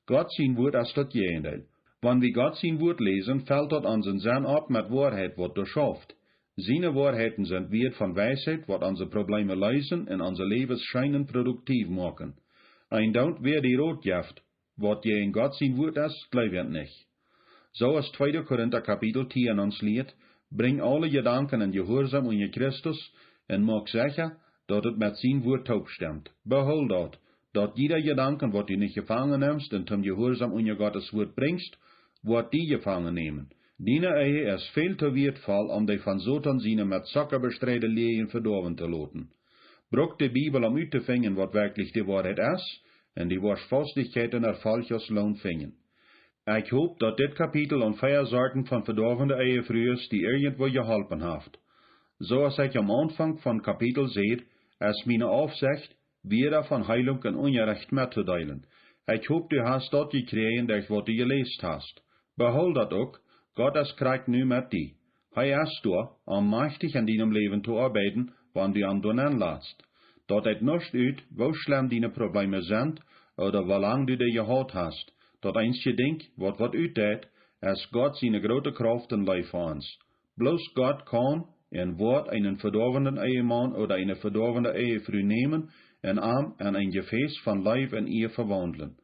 Gott sien Wuat es daut Jäajendeel. Wan wie Gott sien Wuat läsen, felt daut onsen Senn opp met Woarheit, waut doa schauft. Siene Woarheiten sent Wieed von Weisheit, waut onse Probleemen leesen un onse Läwes scheen un produktiv moaken. Een doont, wäa die Rot jeft, waut jäajen Gott sien Wuat es, jleew an nich. Soo aus tweede Korinta Kapitel tieen ons lieet: Brinj aule Jedanken en Jehuarsaum unja Christus un moak secha, daut et met sien Wuat toop stemt. Behool daut, daut jieda Jedanken, waut du nich jefangen nemst un toom Jehuarsaum unja Gottes Wuat brinjst, woat die jefangen nämen. Diene Ehe es väl too wieetvoll, om dee von Soton siene met Zocka bestreide Läajen vedoawen to loten. Bruk de Bibel, om uttofinjen, waut werkjlich de Woarheit es, un du woascht Faustichkjeit un Erfolg aus Loon finjen. Ekj hop, daut dit Kapitel aun vea Sorten von vedoawende Ehefrues die irjentwoo jeholpen haft. Soo aus ekj aum Aunfank von Kapitel säd, es miene Aufsecht, wieda von Heelunk un Unjarecht mettodeelen. Ekj hop, du hast daut jekjräajen, derch waut du jeläst hast. Behool daut uk, Gott es krakjt nu met die. Hee es doa, om majchtich en dienem Läwen to oabeiden, wan du am doa nenn latst. Daut deit nuscht ut, woo schlemm diene Probleemen sent, ooda woo lang du dee jehaut hast. Daut eensje Dinkj, waut waut utdeit, es Gott siene groote Krauft un Leew fa ons. Bloos Gott kaun un woat eenen vedoawenden Ehemaun ooda eene vedoawende Ehefru nämen un am en een Jefäs von Leew un Iea vewaundlen.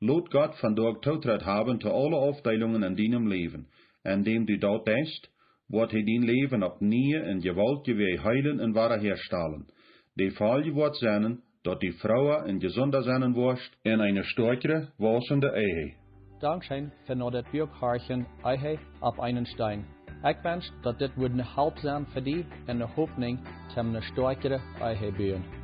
Lot Gott vondoag Tootrit haben to aule Aufdeelungen en dienem Läwen. Endäm du daut deist, woat hee dien Läwen opp niee un jewaultje Wäaj heelen un wada häastalen. De Folj woat sennen, daut du froa un jesunda sennen woascht en eene stoakjre, wausende Ehe. Dankscheen fa no dit Buak horchen, Ehe opp eenen Steen. Ekj wensch, daut dit wudd ne Help sennen fa die un ne Hopninj toom ne stoakjre Ehe buen.